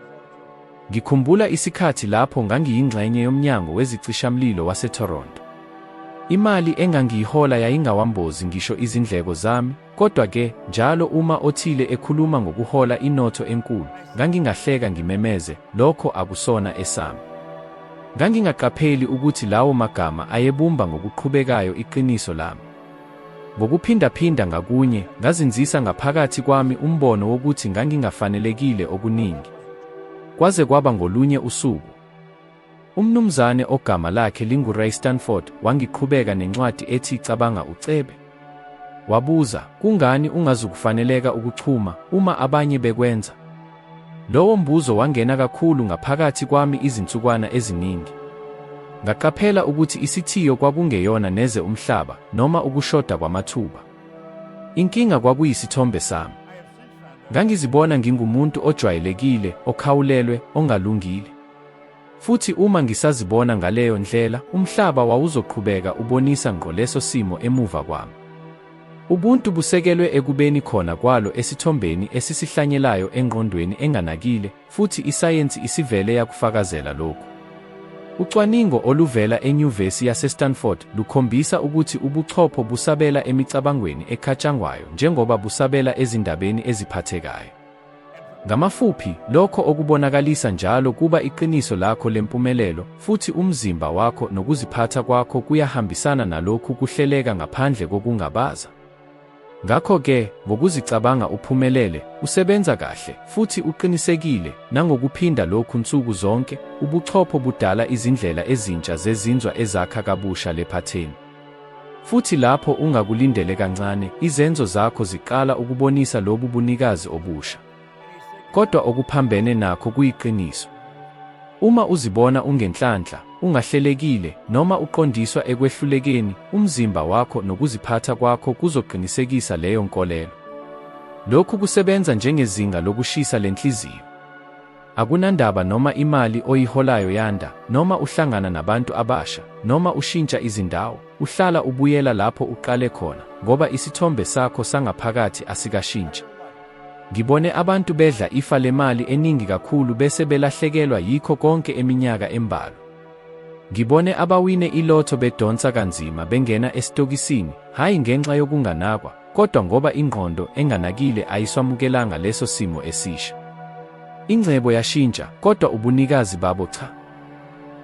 Ngikhumbula isikhathi lapho ngangiyingxenye yomnyango wezicishamlilo waseToronto. Imali engangiyihola yayingawambozi ngisho izindleko zami, kodwa-ke, njalo uma othile ekhuluma ngokuhola inotho enkulu, ngangingahleka ngimemeze, Lokho akusona esami! Ngangingaqapheli ukuthi lawo magama ayebumba ngokuqhubekayo iqiniso lami. Ngokuphindaphinda ngakunye, ngazinzisa ngaphakathi kwami umbono wokuthi ngangingafanelekile okuningi. Kwaze kwaba ngolunye usuku, umnumzane ogama lakhe linguRay Stanford wangiqhubeka nencwadi ethi Cabanga Ucebe. Wabuza, Kungani ungazukufaneleka ukuchuma, uma abanye bekwenza? Lowo mbuzo wangena kakhulu ngaphakathi kwami izinsukwana eziningi. Ngaqaphela ukuthi isithiyo kwakungeyona neze umhlaba noma ukushoda kwamathuba. Inkinga kwakuyisithombe sami. Ngangizibona ngingumuntu ojwayelekile, okhawulelwe, ongalungile. Futhi uma ngisazibona ngaleyo ndlela, umhlaba wawuzoqhubeka ubonisa ngqo leso simo emuva kwami. Ubuntu busekelwe ekubeni khona kwalo esithombeni esisihlanyelayo engqondweni enganakile, futhi isayensi isivele yakufakazela lokhu. Ucwaningo oluvela eNyuvesi yaseStanford lukhombisa ukuthi ubuchopho busabela emicabangweni ecatshangwayo njengoba busabela ezindabeni eziphathekayo. Ngamafuphi, lokho okubonakalisa njalo kuba iqiniso lakho lempumelelo, futhi umzimba wakho nokuziphatha kwakho kuyahambisana nalokhu kuhleleka ngaphandle kokungabaza. Ngakho-ke, ngokuzicabanga uphumelele, usebenza kahle, futhi uqinisekile, nangokuphinda lokhu nsuku zonke, ubuchopho budala izindlela ezintsha zezinzwa ezakha kabusha le phatheni. Futhi lapho ungakulindele kancane, izenzo zakho ziqala ukubonisa lobu bunikazi obusha. Kodwa okuphambene nakho kuyiqiniso. Uma uzibona ungenhlanhla, ungahlelekile, noma uqondiswa ekwehlulekeni, umzimba wakho nokuziphatha kwakho kuzoqinisekisa leyo nkolelo. Lokhu kusebenza njengezinga lokushisa lenhliziyo. Akunandaba noma imali oyiholayo yanda, noma uhlangana nabantu abasha, noma ushintsha izindawo, uhlala ubuyela lapho uqale khona, ngoba isithombe sakho sangaphakathi asikashintshi. Ngibone abantu bedla ifa lemali eningi kakhulu bese belahlekelwa yikho konke eminyaka embalwa. Ngibone abawine ilotho bedonsa kanzima bengena esitokisini, hhayi ngenxa yokunganakwa, kodwa ngoba ingqondo enganakile ayiswamukelanga leso simo esisha. Ingcebo yashintsha, kodwa ubunikazi babo cha.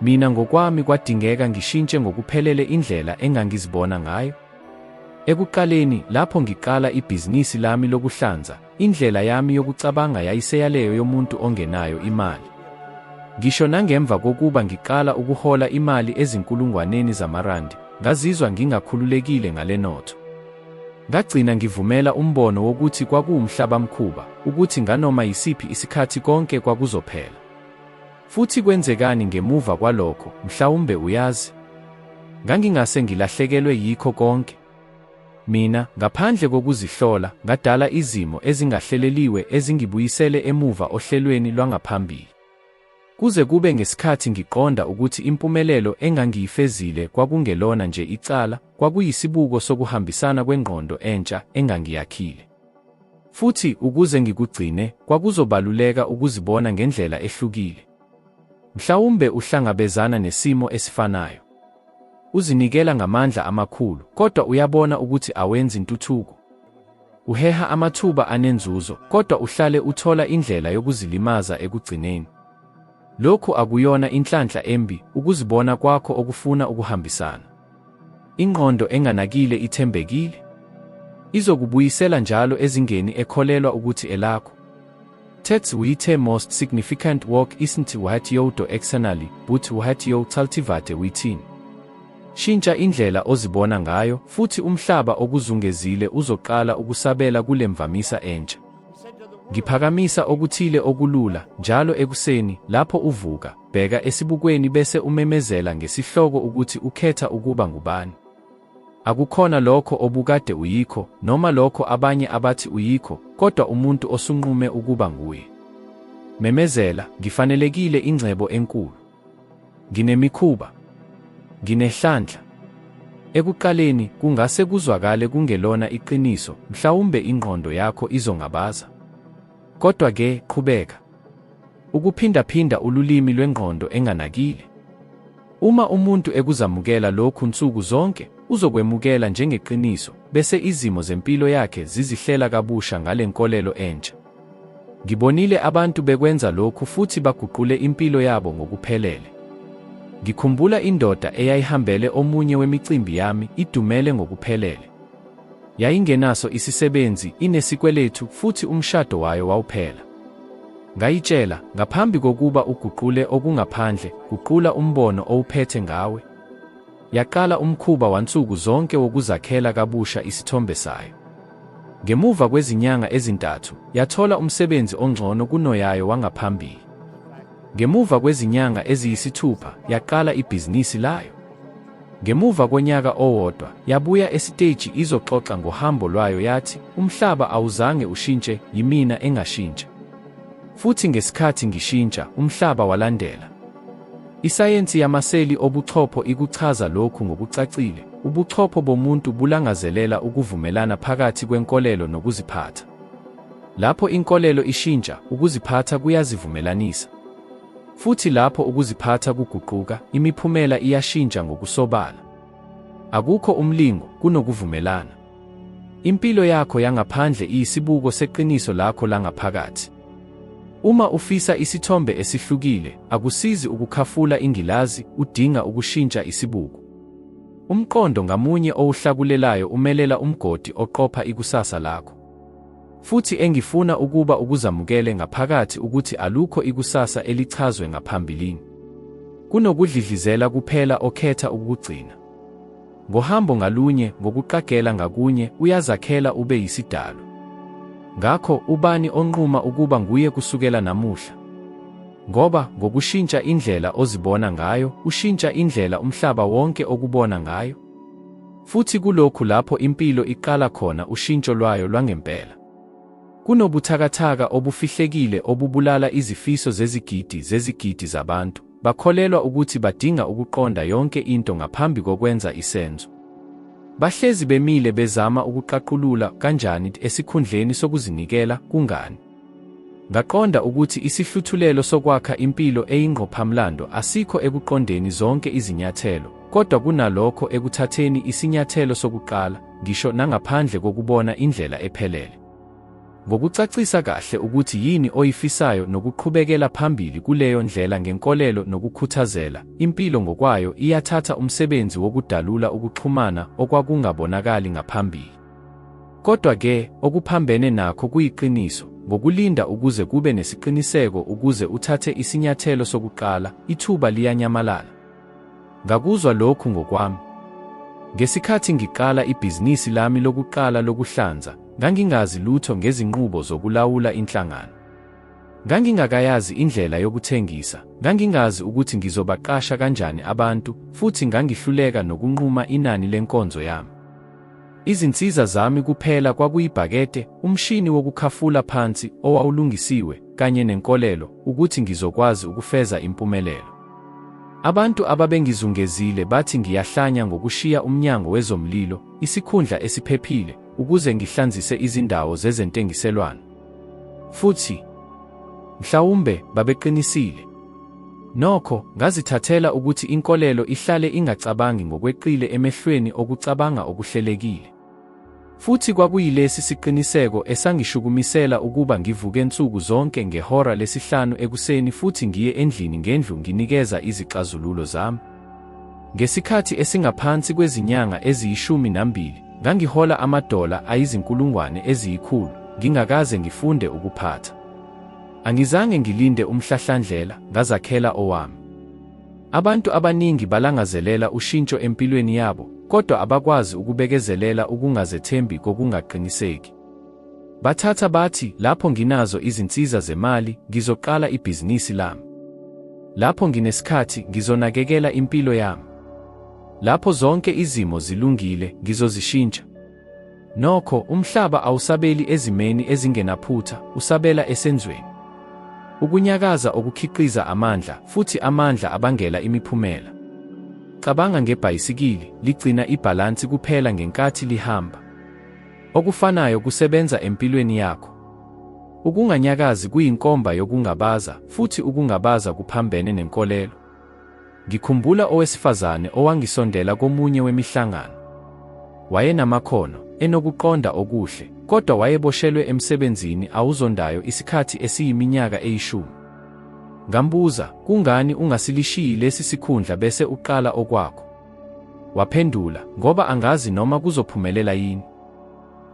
Mina ngokwami kwadingeka ngishintshe ngokuphelele indlela engangizibona ngayo. Ekuqaleni, lapho ngiqala ibhizinisi lami lokuhlanza, indlela yami yokucabanga yayiseyaleyo yomuntu ongenayo imali. Ngisho nangemva kokuba ngiqala ukuhola imali ezinkulungwaneni zamarandi, ngazizwa ngingakhululekile ngale notho. Ngagcina ngivumela umbono wokuthi kwakuwumhlabamkhuba, ukuthi nganoma yisiphi isikhathi konke kwakuzophela. Futhi kwenzekani ngemuva kwalokho, mhlawumbe uyazi? Ngangingase ngilahlekelwe yikho konke. Mina, ngaphandle kokuzihlola, ngadala izimo ezingahleleliwe ezingibuyisele emuva ohlelweni lwangaphambili. Kuze kube ngesikhathi ngiqonda ukuthi impumelelo engangiyifezile kwakungelona nje icala, kwakuyisibuko sokuhambisana kwengqondo entsha engangiyakhile. Futhi, ukuze ngikugcine, kwakuzobaluleka ukuzibona ngendlela ehlukile. Mhlawumbe uhlangabezana nesimo esifanayo. Uzinikela ngamandla amakhulu, kodwa uyabona ukuthi awenzi ntuthuko. Uheha amathuba anenzuzo, kodwa uhlale uthola indlela yokuzilimaza ekugcineni. Lokhu akuyona inhlanhla embi, ukuzibona kwakho okufuna ukuhambisana. Ingqondo enganakile ithembekile. Izokubuyisela njalo ezingeni ekholelwa ukuthi elakho. That's why the most significant work isn't what you do externally, but what you cultivate within. Shintsha indlela ozibona ngayo, futhi umhlaba okuzungezile uzoqala ukusabela kule mvamisa entsha. Ngiphakamisa okuthile okulula, njalo ekuseni, lapho uvuka, bheka esibukweni bese umemezela ngesihloko ukuthi ukhetha ukuba ngubani. Akukhona lokho obukade uyikho, noma lokho abanye abathi uyikho, kodwa umuntu osunqume ukuba nguye. Memezela, ngifanelekile ingcebo enkulu. Nginemikhuba. Nginehlanhla. Ekuqaleni, kungase kuzwakale kungelona iqiniso, mhlawumbe ingqondo yakho izongabaza. Kodwa-ke, qhubeka. Ukuphindaphinda ululimi lwengqondo enganakile. Uma umuntu ekuzamukela lokhu nsuku zonke, uzokwemukela njengeqiniso, bese izimo zempilo yakhe zizihlela kabusha ngale nkolelo entsha. Ngibonile abantu bekwenza lokhu futhi baguqule impilo yabo ngokuphelele. Ngikhumbula indoda eyayihambele omunye wemicimbi yami idumele ngokuphelele. Yayingenaso isisebenzi, inesikweletu futhi umshado wayo wawuphela. Ngayitshela, ngaphambi kokuba uguqule okungaphandle, guqula umbono owuphethe ngawe. Yaqala umkhuba wansuku zonke wokuzakhela kabusha isithombe sayo. Ngemuva kwezinyanga ezintathu, yathola umsebenzi ongcono kunoyayo wangaphambili. Ngemuva kwezinyanga eziyisithupha, yaqala ibhizinisi layo. Ngemuva konyaka owodwa, yabuya esiteji izoxoxa ngohambo lwayo yathi, Umhlaba awuzange ushintshe, yimina engashintsha. Futhi ngesikhathi ngishintsha, umhlaba walandela. Isayensi yamaseli obuchopho ikuchaza lokhu ngokucacile, ubuchopho bomuntu bulangazelela ukuvumelana phakathi kwenkolelo nokuziphatha. Lapho inkolelo ishintsha, ukuziphatha kuyazivumelanisa. Futhi lapho ukuziphatha kuguquka, imiphumela iyashintsha ngokusobala. Akukho umlingo, kunokuvumelana. Impilo yakho yangaphandle iyisibuko seqiniso lakho langaphakathi. Uma ufisa isithombe esihlukile, akusizi ukukhafula ingilazi, udinga ukushintsha isibuko. Umqondo ngamunye owuhlakulelayo umelela umgodi oqopha ikusasa lakho. Futhi engifuna ukuba ukuzamukele ngaphakathi ukuthi alukho ikusasa elichazwe ngaphambilini. Kunokudlidlizela kuphela okhetha ukukugcina. Ngohambo ngalunye, ngokuqagela ngakunye, uyazakhela ube yisidalwa. Ngakho, ubani onquma ukuba nguye kusukela namuhla? Ngoba, ngokushintsha indlela ozibona ngayo, ushintsha indlela umhlaba wonke okubona ngayo. Futhi kulokhu lapho impilo iqala khona ushintsho lwayo lwangempela. Kunobuthakathaka obufihlekile obubulala izifiso zezigidi zezigidi zabantu. Bakholelwa ukuthi badinga ukuqonda yonke into ngaphambi kokwenza isenzo. Bahlezi bemile bezama ukuqaqulula kanjani esikhundleni sokuzinikela kungani. Ngaqonda ukuthi isihluthulelo sokwakha impilo eyingqophamlando asikho ekuqondeni zonke izinyathelo, kodwa kunalokho ekuthatheni isinyathelo sokuqala, ngisho nangaphandle kokubona indlela ephelele. Ngokucacisa kahle ukuthi yini oyifisayo nokuqhubekela phambili kuleyo ndlela ngenkolelo nokukhuthazela, impilo ngokwayo iyathatha umsebenzi wokudalula ukuxhumana okwakungabonakali ngaphambili. Kodwa-ke, okuphambene nakho kuyiqiniso, ngokulinda ukuze kube nesiqiniseko ukuze uthathe isinyathelo sokuqala, ithuba liyanyamalala. Ngakuzwa lokhu ngokwami. Ngesikhathi ngiqala ibhizinisi lami lokuqala lokuhlanza, ngangingazi lutho ngezinqubo zokulawula inhlangano. Ngangingakayazi indlela yokuthengisa, ngangingazi ukuthi ngizobaqasha kanjani abantu, futhi ngangihluleka nokunquma inani lenkonzo yami. Izinsiza zami kuphela kwakuyibhakede, umshini wokukhafula phansi owawulungisiwe, kanye nenkolelo ukuthi ngizokwazi ukufeza impumelelo. Abantu ababengizungezile bathi ngiyahlanya ngokushiya umnyango wezomlilo, isikhundla esiphephile, ukuze ngihlanzise izindawo zezentengiselwano. Futhi, mhlawumbe, babeqinisile. Nokho, ngazithathela ukuthi inkolelo ihlale ingacabangi ngokweqile emehlweni okucabanga okuhlelekile. Futhi kwakuyilesi siqiniseko esangishukumisela ukuba ngivuke nsuku zonke ngehora lesihlanu ekuseni futhi ngiye endlini ngendlu nginikeza izixazululo zami. Ngesikhathi esingaphansi kwezinyanga eziyishumi nambili, ngangihola amadola ayizinkulungwane eziyikhulu, ngingakaze ngifunde ukuphatha. Angizange ngilinde umhlahlandlela, ngazakhela owami. Abantu abaningi balangazelela ushintsho empilweni yabo, kodwa abakwazi ukubekezelela ukungazethembi kokungaqiniseki. Bathatha bathi, lapho nginazo izinsiza zemali, ngizoqala ibhizinisi lami. Lapho nginesikhathi, ngizonakekela impilo yami. Lapho zonke izimo zilungile, ngizozishintsha. Nokho, umhlaba awusabeli ezimeni ezingenaphutha, usabela esenzweni. Ukunyakaza okukhiqiza amandla, futhi amandla abangela imiphumela. Cabanga ngebhayisikili, ligcina ibhalansi kuphela ngenkathi lihamba. Okufanayo kusebenza empilweni yakho. Ukunganyakazi kuyinkomba yokungabaza, futhi ukungabaza kuphambene nenkolelo. Ngikhumbula owesifazane owangisondela komunye wemihlangano. Wayenamakhono, enokuqonda okuhle, kodwa wayeboshelwe emsebenzini awuzondayo isikhathi esiyiminyaka eyishumi. Ngambuza, Kungani ungasilishiyi lesi sikhundla bese uqala okwakho? Waphendula, Ngoba angazi noma kuzophumelela yini.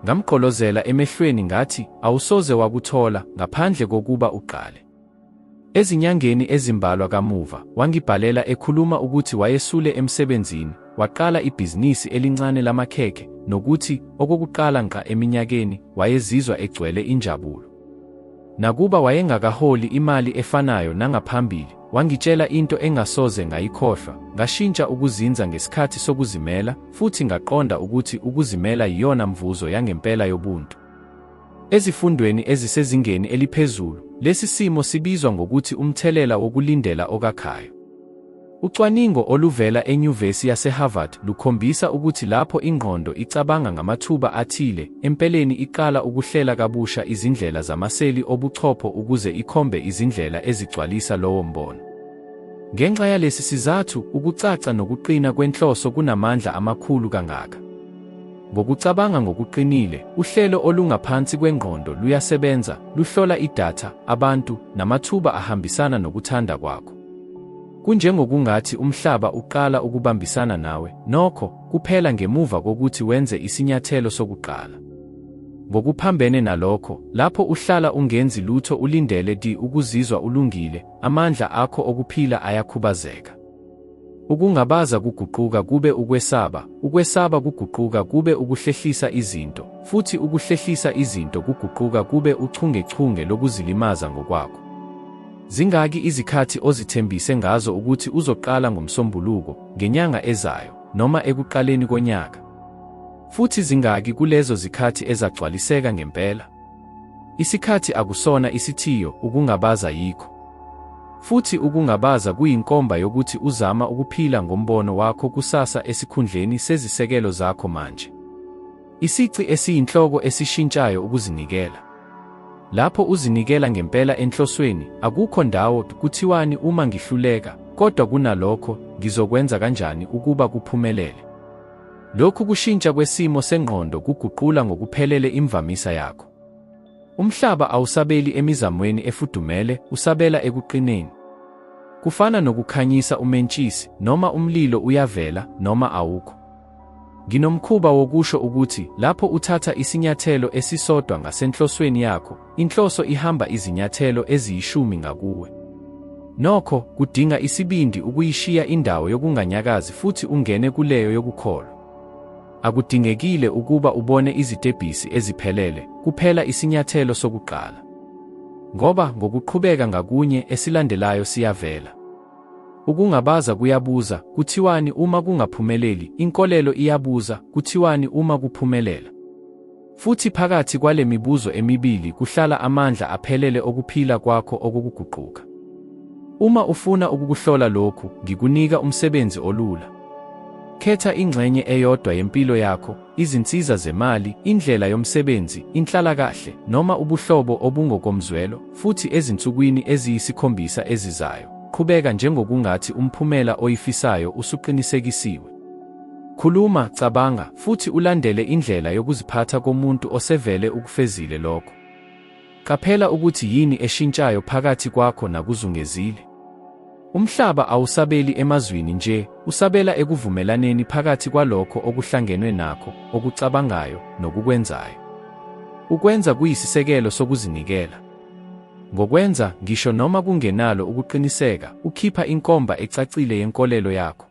Ngamgqolozela emehlweni ngathi, Awusoze wakuthola, ngaphandle kokuba uqale. Ezinyangeni ezimbalwa kamuva, wangibhalela ekhuluma ukuthi wayesule emsebenzini, waqala ibhizinisi elincane lamakhekhe, nokuthi, okokuqala ngqa eminyakeni, wayezizwa egcwele injabulo. Nakuba wayengakaholi imali efanayo nangaphambili, wangitshela into engasoze ngayikhohlwa, Ngashintsha ukuzinza ngesikhathi sokuzimela, futhi ngaqonda ukuthi ukuzimela yiyona mvuzo yangempela yobuntu. Ezifundweni ezisezingeni eliphezulu, lesi simo sibizwa ngokuthi umthelela wokulindela okakhayo. Ucwaningo oluvela eNyuvesi yaseHarvard lukhombisa ukuthi lapho ingqondo icabanga ngamathuba athile, empeleni iqala ukuhlela kabusha izindlela zamaseli obuchopho ukuze ikhombe izindlela ezigcwalisa lowo mbono. Ngenxa yalesi sizathu, ukucaca nokuqina kwenhloso kunamandla amakhulu kangaka. Ngokucabanga ngokuqinile, uhlelo olungaphansi kwengqondo luyasebenza, luhlola idatha, abantu, namathuba ahambisana nokuthanda kwakho. Kunjengokungathi umhlaba uqala ukubambisana nawe, nokho, kuphela ngemuva kokuthi wenze isinyathelo sokuqala. Ngokuphambene nalokho, lapho uhlala ungenzi lutho ulindele di ukuzizwa ulungile, amandla akho okuphila ayakhubazeka. Ukungabaza kuguquka kube ukwesaba, ukwesaba kuguquka kube ukuhlehlisa izinto, futhi ukuhlehlisa izinto kuguquka kube uchungechunge lokuzilimaza ngokwakho. Zingaki izikhathi ozithembise ngazo ukuthi uzoqala ngoMsombuluko, ngenyanga ezayo, noma ekuqaleni konyaka? Futhi zingaki kulezo zikhathi ezagcwaliseka ngempela? Isikhathi akusona isithiyo, ukungabaza yikho. Futhi ukungabaza kuyinkomba yokuthi uzama ukuphila ngombono wakho kusasa esikhundleni sezisekelo zakho manje. Isici esiyinhloko esishintshayo ukuzinikela. Lapho uzinikela ngempela enhlosweni, akukho ndawo kuthiwani uma ngihluleka, kodwa kunalokho, ngizokwenza kanjani ukuba kuphumelele? Lokhu kushintsha kwesimo sengqondo kuguqula ngokuphelele imvamisa yakho. Umhlaba awusabeli emizamweni efudumele, usabela ekuqineni. Kufana nokukhanyisa umentshisi, noma umlilo uyavela, noma awukho. Nginomkhuba wokusho ukuthi lapho uthatha isinyathelo esisodwa ngasenhlosweni yakho, inhloso ihamba izinyathelo eziyishumi ngakuwe. Nokho, kudinga isibindi ukuyishiya indawo yokunganyakazi futhi ungene kuleyo yokukholwa. Akudingekile ukuba ubone izitebhisi eziphelele, kuphela isinyathelo sokuqala. Ngoba ngokuqhubeka ngakunye, esilandelayo siyavela. Ukungabaza kuyabuza, kuthiwani uma kungaphumeleli? Inkolelo iyabuza, kuthiwani uma kuphumelela? Futhi phakathi kwale mibuzo emibili kuhlala amandla aphelele okuphila kwakho okukuguquka. Uma ufuna ukukuhlola lokhu, ngikunika umsebenzi olula. Khetha ingxenye eyodwa yempilo yakho, izinsiza zemali, indlela yomsebenzi, inhlalakahle, noma ubuhlobo obungokomzwelo, futhi ezinsukwini eziyisikhombisa ezizayo, qhubeka njengokungathi umphumela oyifisayo usuqinisekisiwe. Khuluma, cabanga, futhi ulandele indlela yokuziphatha komuntu osevele ukufezile lokho. Qaphela ukuthi yini eshintshayo phakathi kwakho nakuzungezile. Umhlaba awusabeli emazwini nje, usabela ekuvumelaneni phakathi kwalokho okuhlangenwe nakho, okucabangayo, nokukwenzayo. Ukwenza kuyisisekelo sokuzinikela. Ngokwenza, ngisho noma kungenalo ukuqiniseka, ukhipha inkomba ecacile yenkolelo yakho.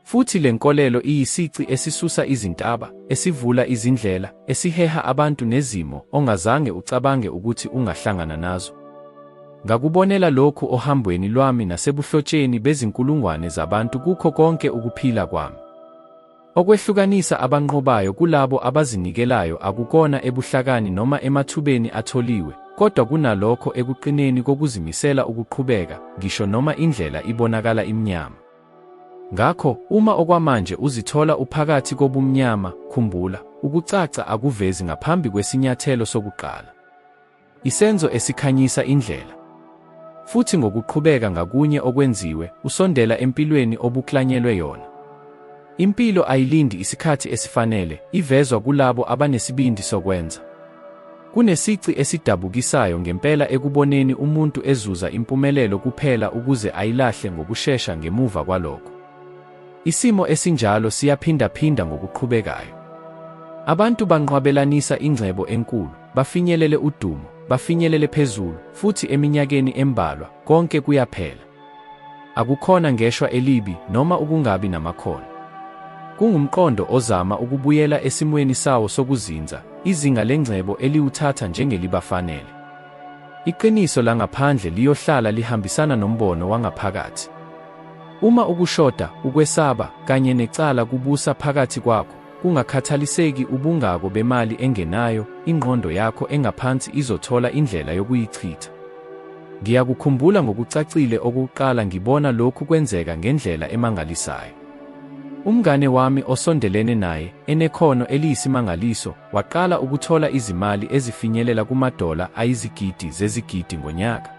Futhi le nkolelo iyisici esisusa izintaba, esivula izindlela, esiheha abantu nezimo ongazange ucabange ukuthi ungahlangana nazo. Ngakubonela lokhu ohambweni lwami nasebuhlotsheni bezinkulungwane zabantu kukho konke ukuphila kwami. Okwehlukanisa abanqobayo kulabo abazinikelayo akukona ebuhlakani noma emathubeni atholiwe, kodwa kunalokho ekuqineni kokuzimisela ukuqhubeka, ngisho noma indlela ibonakala imnyama. Ngakho, uma okwamanje uzithola uphakathi kobumnyama, khumbula, ukucaca akuvezi ngaphambi kwesinyathelo sokuqala. Isenzo esikhanyisa indlela. Futhi ngokuqhubeka ngakunye okwenziwe, usondela empilweni obuklanyelwe yona. Impilo ayilindi isikhathi esifanele, ivezwa kulabo abanesibindi sokwenza. Kunesici esidabukisayo ngempela ekuboneni umuntu ezuza impumelelo kuphela ukuze ayilahle ngokushesha ngemuva kwalokho. Isimo esinjalo siyaphindaphinda ngokuqhubekayo. Abantu banqwabelanisa ingcebo enkulu, bafinyelele udumo, bafinyelele phezulu, futhi eminyakeni embalwa, konke kuyaphela. Akukhona ngeshwa elibi noma ukungabi namakhono. Kungumqondo ozama ukubuyela esimweni sawo sokuzinza, izinga lengcebo eliwuthatha njengelibafanele. Iqiniso langaphandle liyohlala lihambisana nombono wangaphakathi. Uma ukushoda, ukwesaba, kanye necala kubusa phakathi kwakho, kungakhathaliseki ubungako bemali engenayo, ingqondo yakho engaphansi izothola indlela yokuyichitha. Ngiyakukhumbula ngokucacile okokuqala ngibona lokhu kwenzeka ngendlela emangalisayo. Umngane wami osondelene naye, enekhono eliyisimangaliso, waqala ukuthola izimali ezifinyelela kumadola ayizigidi zezigidi ngonyaka.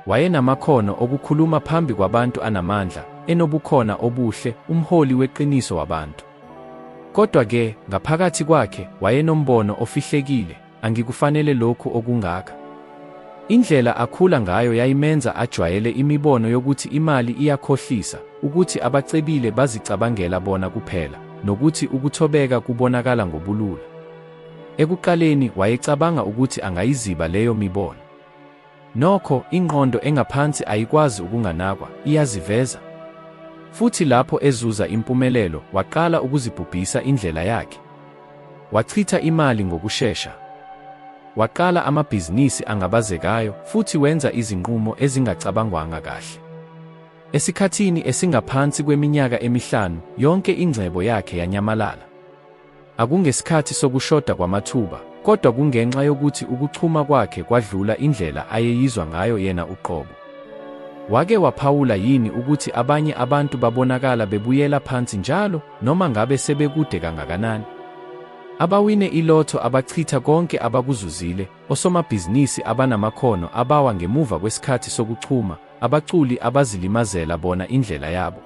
Wayenamakhono okukhuluma phambi kwabantu anamandla, enobukhona obuhle, umholi weqiniso wabantu. Kodwa-ke, ngaphakathi kwakhe, wayenombono ofihlekile, Angikufanele lokhu okungaka. Indlela akhula ngayo yayimenza ajwayele imibono yokuthi imali iyakhohlisa, ukuthi abacebile bazicabangela bona kuphela, nokuthi ukuthobeka kubonakala ngobulula. Ekuqaleni, wayecabanga ukuthi angayiziba leyo mibono. Nokho, ingqondo engaphansi ayikwazi ukunganakwa, iyaziveza. Futhi lapho ezuza impumelelo, waqala ukuzibhubhisa indlela yakhe. Wachitha imali ngokushesha. Waqala amabhizinisi angabazekayo futhi wenza izinqumo ezingacabangwanga kahle. Esikhathini esingaphansi kweminyaka emihlanu, yonke ingcebo yakhe yanyamalala. Akungesikhathi sokushoda kwamathuba, kodwa kungenxa yokuthi ukuchuma kwakhe kwadlula indlela ayeyizwa ngayo yena uqobo. Wake waphawula yini ukuthi abanye abantu babonakala bebuyela phansi njalo, noma ngabe sebekude kangakanani? Abawine ilotho abachitha konke abakuzuzile, osomabhizinisi abanamakhono abawa ngemuva kwesikhathi sokuchuma, abaculi abazilimazela bona indlela yabo.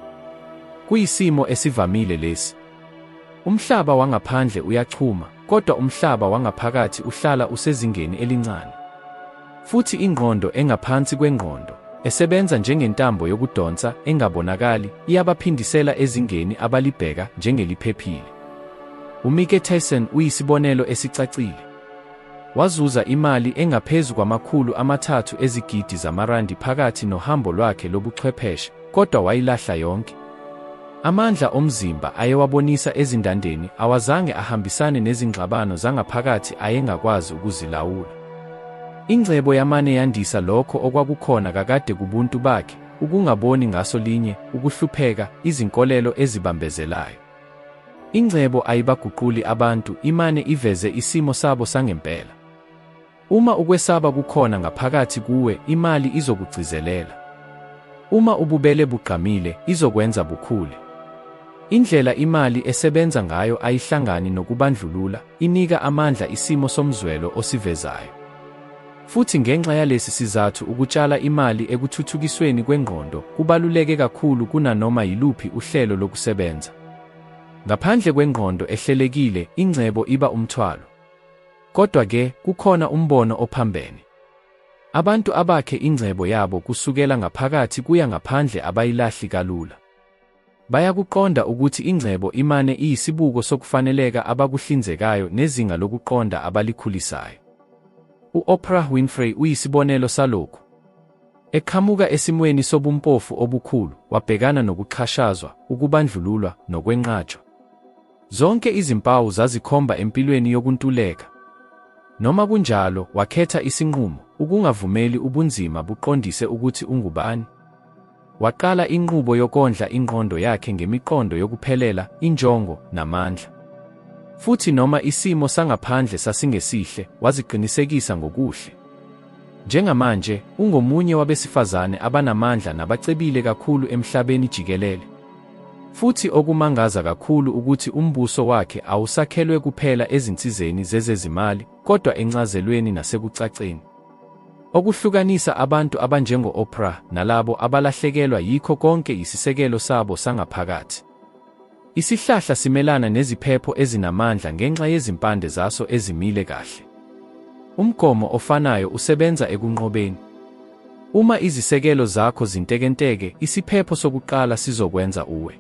Kuyisimo esivamile lesi. Umhlaba wangaphandle uyachuma, kodwa umhlaba wangaphakathi uhlala usezingeni elincane. Futhi ingqondo engaphansi kwengqondo, esebenza njengentambo yokudonsa engabonakali, iyabaphindisela ezingeni abalibheka njengeliphephile. UMike Tyson uyisibonelo esicacile. Wazuza imali engaphezu kwama-300 ezigidi zamarandi phakathi nohambo lwakhe lobuchwepheshe, kodwa wayilahla yonke. Amandla omzimba ayewabonisa ezindandeni awazange ahambisane nezingxabano zangaphakathi ayengakwazi ukuzilawula. Ingcebo yamane yandisa lokho okwakukhona kakade kubuntu bakhe, ukungaboni ngaso linye, ukuhlupheka, izinkolelo ezibambezelayo. Ingcebo ayibaguquli abantu, imane iveze isimo sabo sangempela. Uma ukwesaba kukhona ngaphakathi kuwe, imali izokugcizelela. Uma ububele bugqamile, izokwenza bukhule. Indlela imali esebenza ngayo ayihlangani nokubandlulula, inika amandla isimo somzwelo osivezayo. Futhi ngenxa yalesi sizathu ukutshala imali ekuthuthukisweni kwengqondo kubaluleke kakhulu kunanoma yiluphi uhlelo lokusebenza. Ngaphandle kwengqondo ehlelekile, ingcebo iba umthwalo. Kodwa-ke, kukhona umbono ophambene. Abantu abakhe ingcebo yabo kusukela ngaphakathi kuya ngaphandle abayilahli kalula. Bayakuqonda ukuthi ingcebo imane iyisibuko sokufaneleka abakuhlinzekayo nezinga lokuqonda abalikhulisayo. U-Oprah Winfrey uyisibonelo salokhu. Eqhamuka esimweni sobumpofu obukhulu, wabhekana nokuxhashazwa, ukubandlululwa, nokwenqatshwa. Zonke izimpawu zazikhomba empilweni yokuntuleka. Noma kunjalo, wakhetha isinqumo, ukungavumeli ubunzima buqondise ukuthi ungubani. Waqala inqubo yokondla ingqondo yakhe ngemiqondo yokuphelela, injongo, namandla. Futhi noma isimo sangaphandle sasingesihle, waziqinisekisa ngokuhle. Njengamanje, ungomunye wabesifazane abanamandla nabacebile kakhulu emhlabeni jikelele. Futhi okumangaza kakhulu ukuthi umbuso wakhe awusakhelwe kuphela ezinsizeni zezezimali, kodwa encazelweni nasekucaceni. Okuhlukanisa abantu abanjengo-Oprah nalabo abalahlekelwa yikho konke yisisekelo sabo sangaphakathi. Isihlahla simelana neziphepho ezinamandla ngenxa yezimpande zaso ezimile kahle. Umgomo ofanayo usebenza ekunqobeni. Uma izisekelo zakho zintekenteke, isiphepho sokuqala sizokwenza uwe.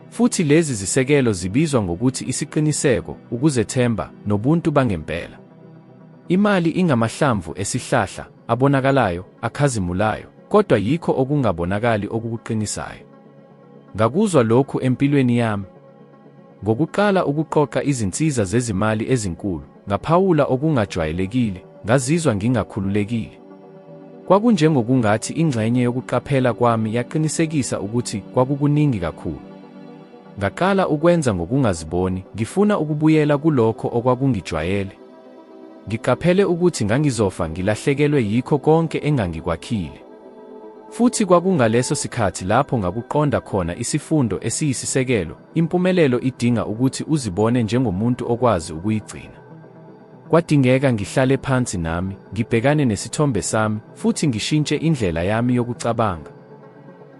Futhi lezi zisekelo zibizwa ngokuthi isiqiniseko, ukuzethemba, nobuntu bangempela. Imali ingamahlamvu esihlahla, abonakalayo, akhazimulayo, kodwa yikho okungabonakali okukuqinisayo. Ngakuzwa lokhu empilweni yami. Ngokuqala ukuqoqa izinsiza zezimali ezinkulu, ngaphawula okungajwayelekile, ngazizwa ngingakhululekile. Kwakunjengokungathi ingxenye yokuqaphela kwami yaqinisekisa ukuthi kwakukuningi kakhulu. Ngaqala ukwenza ngokungaziboni, ngifuna ukubuyela kulokho okwakungijwayele. Ngiqaphele ukuthi ngangizofa ngilahlekelwe yikho konke engangikwakhile. Futhi kwakungaleso sikhathi lapho ngakuqonda khona isifundo esiyisisekelo, impumelelo idinga ukuthi uzibone njengomuntu okwazi ukuyigcina. Kwadingeka ngihlale phansi nami, ngibhekane nesithombe sami, futhi ngishintshe indlela yami yokucabanga.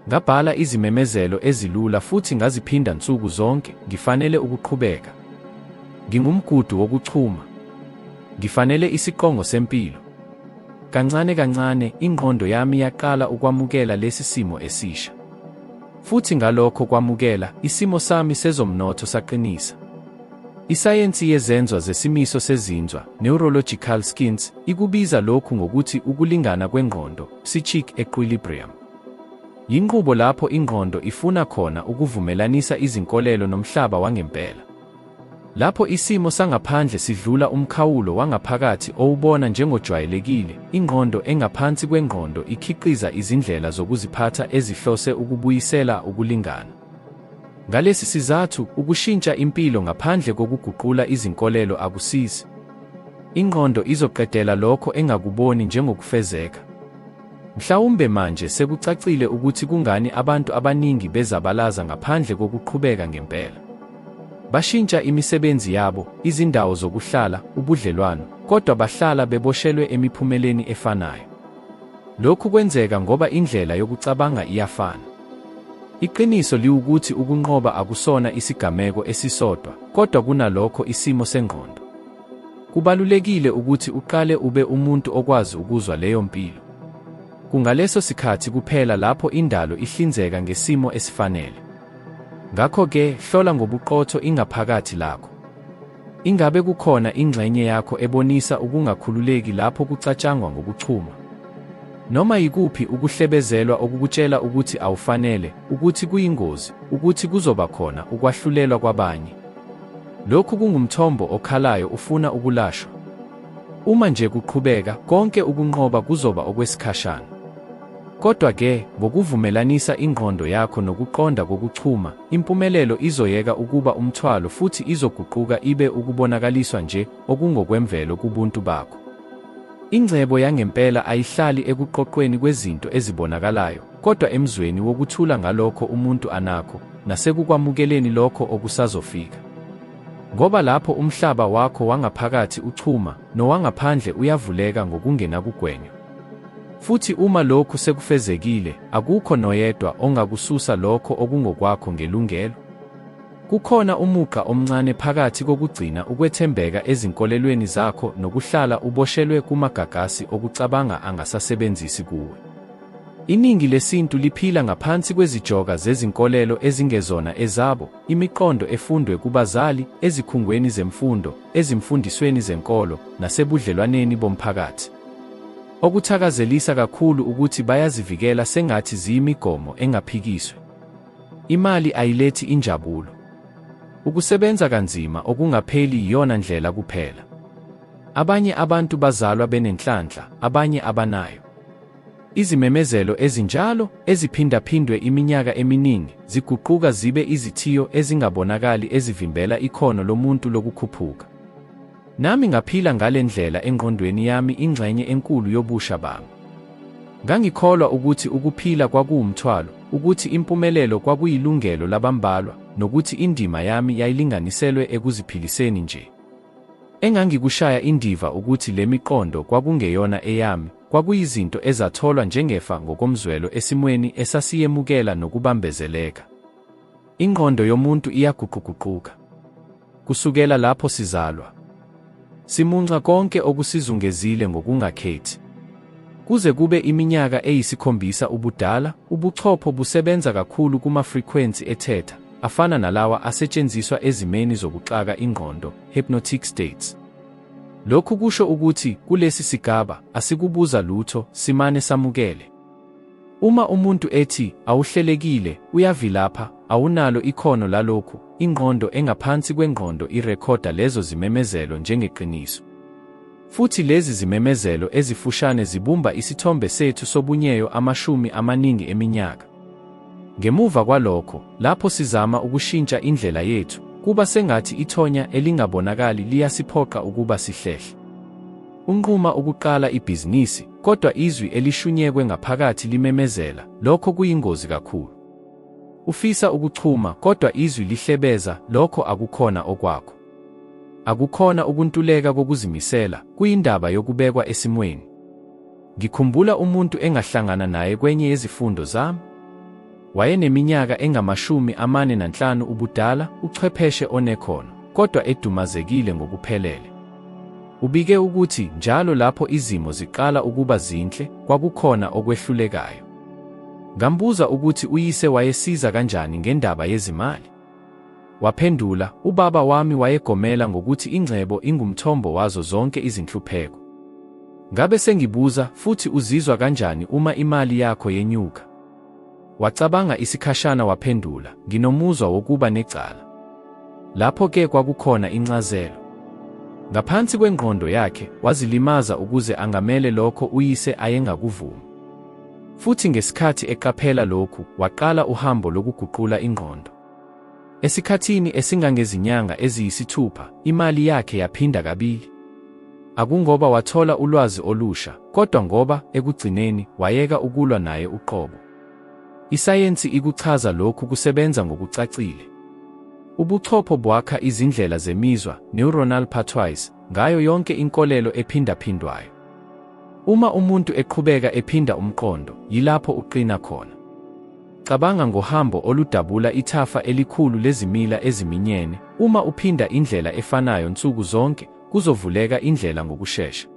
Ngabhala izimemezelo ezilula futhi ngaziphinda nsuku zonke, ngifanele ukuqhubeka. Ngingumgudu wokuchuma. Ngifanele isiqongo sempilo. Kancane kancane, ingqondo yami yaqala ukwamukela lesi simo esisha. Futhi ngalokho kwamukela, isimo sami sezomnotho saqinisa. Isayensi yezenzwa zesimiso sezinzwa, neurological science, ikubiza lokhu ngokuthi ukulingana kwengqondo, psychic equilibrium. Yinqubo lapho ingqondo ifuna khona ukuvumelanisa izinkolelo nomhlaba wangempela. Lapho isimo sangaphandle sidlula umkhawulo wangaphakathi owubona njengojwayelekile, ingqondo engaphansi kwengqondo ikhiqiza izindlela zokuziphatha ezihlose ukubuyisela ukulingana. Ngalesi sizathu, ukushintsha impilo ngaphandle kokuguqula izinkolelo akusizi. Ingqondo izoqedela lokho engakuboni njengokufezeka. Mhlawumbe manje sekucacile ukuthi kungani abantu abaningi bezabalaza ngaphandle kokuqhubeka ngempela. Bashintsha imisebenzi yabo, izindawo zokuhlala, ubudlelwano, kodwa bahlala beboshelwe emiphumeleni efanayo. Lokhu kwenzeka ngoba indlela yokucabanga iyafana. Iqiniso liwukuthi ukunqoba akusona isigameko esisodwa, kodwa kunalokho isimo sengqondo. Kubalulekile ukuthi uqale ube umuntu okwazi ukuzwa leyo mpilo. Kungaleso sikhathi kuphela lapho indalo ihlinzeka ngesimo esifanele. Ngakho-ke, hlola ngobuqotho ingaphakathi lakho. Ingabe kukhona ingxenye yakho ebonisa ukungakhululeki lapho kucatshangwa ngokuchuma? Noma yikuphi ukuhlebezelwa okukutshela ukuthi awufanele, ukuthi kuyingozi, ukuthi kuzoba khona ukwahlulelwa kwabanye. Lokhu kungumthombo okhalayo ufuna ukulashwa. Uma nje kuqhubeka, konke ukunqoba kuzoba okwesikhashana. Kodwa-ke, ngokuvumelanisa ingqondo yakho nokuqonda kokuchuma, impumelelo izoyeka ukuba umthwalo futhi izoguquka ibe ukubonakaliswa nje okungokwemvelo kubuntu bakho. Ingcebo yangempela ayihlali ekuqoqweni kwezinto ezibonakalayo, kodwa emzweni wokuthula ngalokho umuntu anakho, nasekukwamukeleni lokho okusazofika. Ngoba lapho umhlaba wakho wangaphakathi uchuma, nowangaphandle uyavuleka ngokungenakugwenywa. Futhi uma lokhu sekufezekile, akukho noyedwa ongakususa lokho okungokwakho ngelungelo. Kukhona umugqa omncane phakathi kokugcina ukwethembeka ezinkolelweni zakho nokuhlala uboshelwe kumagagasi okucabanga angasasebenzisi kuwe. Iningi lesintu liphila ngaphansi kwezijoka zezinkolelo ezingezona ezabo, imiqondo efundwe kubazali, ezikhungweni zemfundo, ezimfundisweni zenkolo, nasebudlelwaneni bomphakathi. Okuthakazelisa kakhulu ukuthi bayazivikela sengathi ziyimigomo engaphikiswe. Imali ayilethi injabulo. Ukusebenza kanzima okungapheli yiyona ndlela kuphela. Abanye abantu bazalwa benenhlanhla, abanye abanayo. Izimemezelo ezinjalo, eziphindaphindwe iminyaka eminingi, ziguquka zibe izithiyo ezingabonakali ezivimbela ikhono lomuntu lokukhuphuka. Nami ngaphila ngale ndlela engqondweni yami ingxenye enkulu yobusha bami. Ngangikholwa ukuthi ukuphila kwakuwumthwalo, ukuthi impumelelo kwakuyilungelo labambalwa, nokuthi indima yami yayilinganiselwe ekuziphiliseni nje. Engangikushaya indiva ukuthi le miqondo kwakungeyona eyami, kwakuyizinto ezatholwa njengefa ngokomzwelo esimweni esasiyemukela nokubambezeleka. Ingqondo yomuntu iyaguquguquka. Kusukela lapho sizalwa. Simunca konke okusizungezile ngokungakhethi. Kuze kube iminyaka eyisikhombisa ubudala, ubuchopho busebenza kakhulu kumafrequency e-theta, afana nalawa asetshenziswa ezimeni zokuxaka ingqondo, hypnotic states. Lokhu kusho ukuthi, kulesi sigaba, asikubuza lutho, simane samukele. Uma umuntu ethi, Awuhlelekile, uyavilapha, awunalo ikhono lalokhu, ingqondo engaphansi kwengqondo irekhoda lezo zimemezelo njengeqiniso. Futhi lezi zimemezelo ezifushane zibumba isithombe sethu sobunyeyo amashumi amaningi eminyaka. Ngemuva kwalokho, lapho sizama ukushintsha indlela yethu, kuba sengathi ithonya elingabonakali liyasiphoqa ukuba sihlehle. Unquma ukuqala ibhizinisi, kodwa izwi elishunyekwe ngaphakathi limemezela, lokho kuyingozi kakhulu. Ufisa ukuchuma, kodwa izwi lihlebeza, lokho akukhona okwakho. Akukhona ukuntuleka kokuzimisela, kuyindaba yokubekwa esimweni. Ngikhumbula umuntu engahlangana naye kwenye yezifundo zami. Wayeneminyaka enga-45 ubudala, uchwepheshe onekhono, kodwa edumazekile ngokuphelele. Ubike ukuthi njalo lapho izimo ziqala ukuba zinhle, kwakukhona okwehlulekayo. Ngambuza ukuthi uyise wayesiza kanjani ngendaba yezimali. Waphendula, Ubaba wami wayegomela ngokuthi ingcebo ingumthombo wazo zonke izinhlupheko. Ngabe sengibuza, Futhi uzizwa kanjani uma imali yakho yenyuka? Wacabanga isikhashana waphendula, Nginomuzwa wokuba necala. Lapho-ke kwakukhona incazelo. Ngaphansi kwengqondo yakhe, wazilimaza ukuze angamele lokho uyise ayengakuvumi. Futhi ngesikhathi eqaphela lokhu, waqala uhambo lokuguqula ingqondo. Esikhathini esingangezinyanga eziyisithupha, imali yakhe yaphinda kabili. Akungoba wathola ulwazi olusha, kodwa ngoba, ekugcineni, wayeka ukulwa naye uqobo. Isayensi ikuchaza lokhu kusebenza ngokucacile. Ubuchopho bwakha izindlela zemizwa, neuronal pathways, ngayo yonke inkolelo ephindaphindwayo. Uma umuntu eqhubeka ephinda umqondo, yilapho uqina khona. Cabanga ngohambo oludabula ithafa elikhulu lezimila eziminyene, uma uphinda indlela efanayo nsuku zonke, kuzovuleka indlela ngokushesha.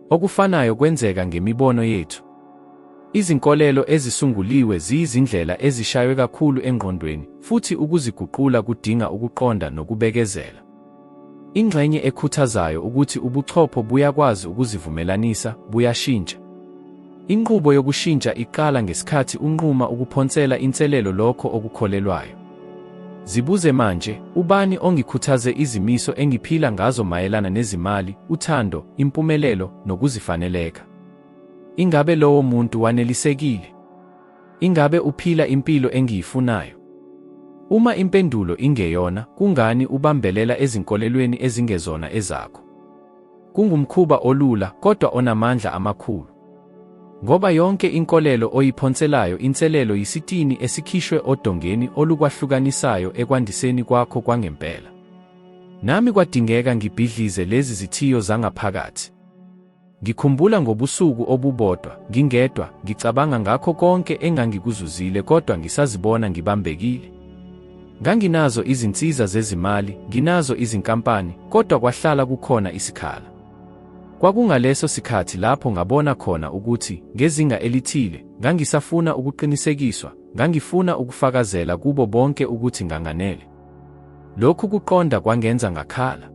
Okufanayo kwenzeka ngemibono yethu. Izinkolelo ezisunguliwe ziyizindlela ezishaywe kakhulu engqondweni, futhi ukuziguqula kudinga ukuqonda nokubekezela. Ingxenye ekhuthazayo ukuthi ubuchopho buyakwazi ukuzivumelanisa, buyashintsha. Inqubo yokushintsha iqala ngesikhathi unquma ukuphonsela inselelo lokho okukholelwayo. Zibuze manje, ubani ongikhuthaze izimiso engiphila ngazo mayelana nezimali, uthando, impumelelo, nokuzifaneleka? Ingabe lowo muntu wanelisekile? Ingabe uphila impilo engiyifunayo? Uma impendulo ingeyona, kungani ubambelela ezinkolelweni ezingezona ezakho? Kungumkhuba olula kodwa onamandla amakhulu. Ngoba yonke inkolelo oyiphonselayo inselelo yisitini esikhishwe odongeni olukwahlukanisayo ekwandiseni kwakho kwangempela. Nami kwadingeka ngibhidlize lezi zithiyo zangaphakathi. Ngikhumbula ngobusuku obubodwa, ngingedwa, ngicabanga ngakho konke engangikuzuzile kodwa ngisazibona ngibambekile. Nganginazo izinsiza zezimali, nginazo izinkampani, kodwa kwahlala kukhona isikhala. Kwakungaleso sikhathi lapho ngabona khona ukuthi, ngezinga elithile, ngangisafuna ukuqinisekiswa, ngangifuna ukufakazela kubo bonke ukuthi nganganele. Lokhu kuqonda kwangenza ngakhala.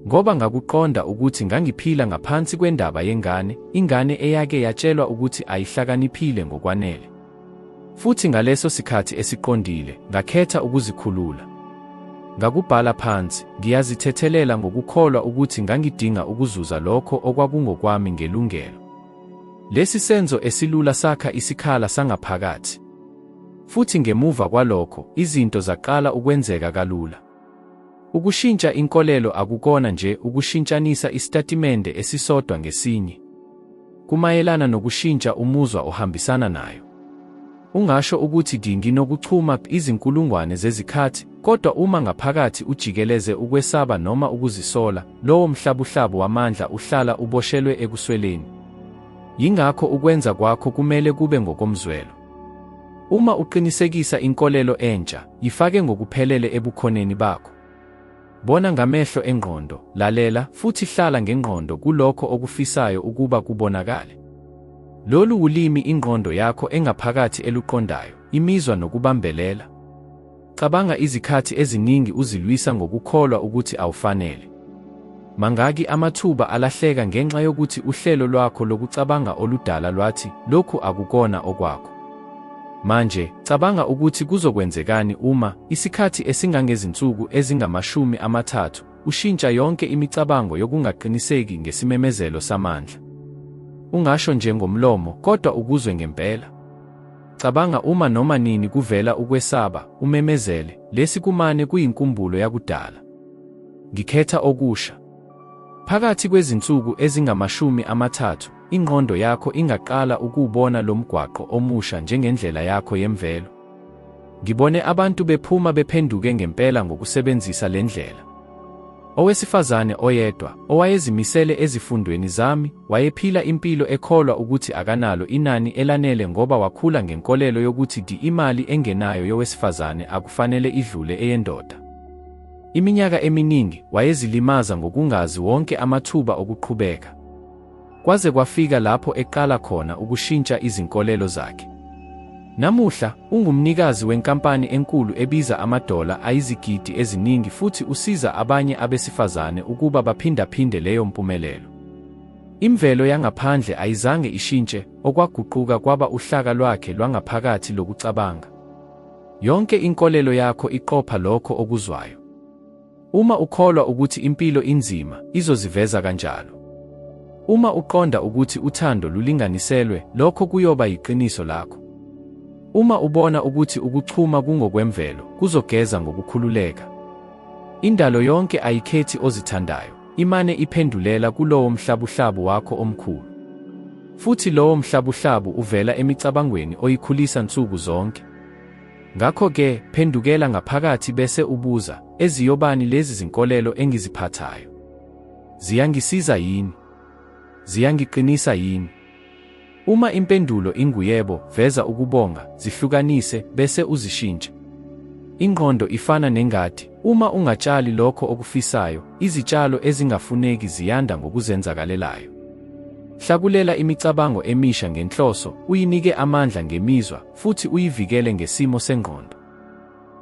Ngoba ngakuqonda ukuthi ngangiphila ngaphansi kwendaba yengane, ingane eyake yatshelwa ukuthi ayihlakaniphile ngokwanele. Futhi ngaleso sikhathi esiqondile, ngakhetha ukuzikhulula. Ngakubhala phansi, ngiyazithethelela ngokukholwa ukuthi ngangidinga ukuzuza lokho okwakungokwami ngelungelo. Lesi senzo esilula sakha isikhala sangaphakathi. Futhi ngemuva kwalokho, izinto zaqala ukwenzeka kalula. Ukushintsha inkolelo akukona nje ukushintshanisa isitatimende esisodwa ngesinye. Kumayelana nokushintsha umuzwa ohambisana nayo. Ungasho ukuthi di nginokuchuma izinkulungwane zezikhathi, kodwa uma ngaphakathi ujikeleze ukwesaba noma ukuzisola, lowo mhlabuhlabu wamandla uhlala uboshelwe ekusweleni. Yingakho ukwenza kwakho kumele kube ngokomzwelo. Uma uqinisekisa inkolelo entsha, yifake ngokuphelele ebukhoneni bakho. Bona ngamehlo engqondo, lalela, futhi hlala ngengqondo kulokho okufisayo ukuba kubonakale. Lolu wulimi ingqondo yakho engaphakathi eluqondayo, imizwa nokubambelela. Cabanga izikhathi eziningi uzilwisa ngokukholwa ukuthi awufanele. Mangaki amathuba alahleka ngenxa yokuthi uhlelo lwakho lokucabanga oludala lwathi lokhu akukona okwakho. Manje, cabanga ukuthi kuzokwenzekani uma, isikhathi esingangezinsuku ezingama-30, ushintsha yonke imicabango yokungaqiniseki ngesimemezelo samandla. Ungasho nje ngomlomo, kodwa ukuzwe ngempela. Cabanga uma noma nini kuvela ukwesaba, umemezele, lesi kumane kuyinkumbulo yakudala. Ngikhetha okusha. Phakathi kwezinsuku ezingama-30, ingqondo yakho ingaqala ukuwubona lo mgwaqo omusha njengendlela yakho yemvelo. Ngibone abantu bephuma bephenduke ngempela ngokusebenzisa le ndlela. Owesifazane oyedwa, owayezimisele ezifundweni zami, wayephila impilo ekholwa ukuthi akanalo inani elanele ngoba wakhula ngenkolelo yokuthi di imali engenayo yowesifazane akufanele idlule eyendoda. Iminyaka eminingi, wayezilimaza ngokungazi wonke amathuba okuqhubeka. Kwaze kwafika lapho eqala khona ukushintsha izinkolelo zakhe. Namuhla, ungumnikazi wenkampani enkulu ebiza amadola ayizigidi eziningi futhi usiza abanye abesifazane ukuba baphindaphinde leyo mpumelelo. Imvelo yangaphandle ayizange ishintshe, okwaguquka kwaba uhlaka lwakhe lwangaphakathi lokucabanga. Yonke inkolelo yakho iqopha lokho okuzwayo. Uma ukholwa ukuthi impilo inzima, izoziveza kanjalo. Uma uqonda ukuthi uthando lulinganiselwe, lokho kuyoba yiqiniso lakho. Uma ubona ukuthi ukuchuma kungokwemvelo, kuzogeza ngokukhululeka. Indalo yonke ayikhethi ozithandayo, imane iphendulela kulowo mhlabuhlabu wakho omkhulu. Futhi lowo mhlabuhlabu uvela emicabangweni oyikhulisa nsuku zonke. Ngakho-ke, phendukela ngaphakathi bese ubuza, Eziyobani lezi zinkolelo engiziphathayo? Ziyangisiza yini? Ziyangiqinisa yini? Uma impendulo inguyebo, veza ukubonga, zihlukanise, bese uzishintsha. Ingqondo ifana nengadi, uma ungatshali lokho okufisayo, izitshalo ezingafuneki ziyanda ngokuzenzakalelayo. Hlakulela imicabango emisha ngenhloso, uyinike amandla ngemizwa, futhi uyivikele ngesimo sengqondo.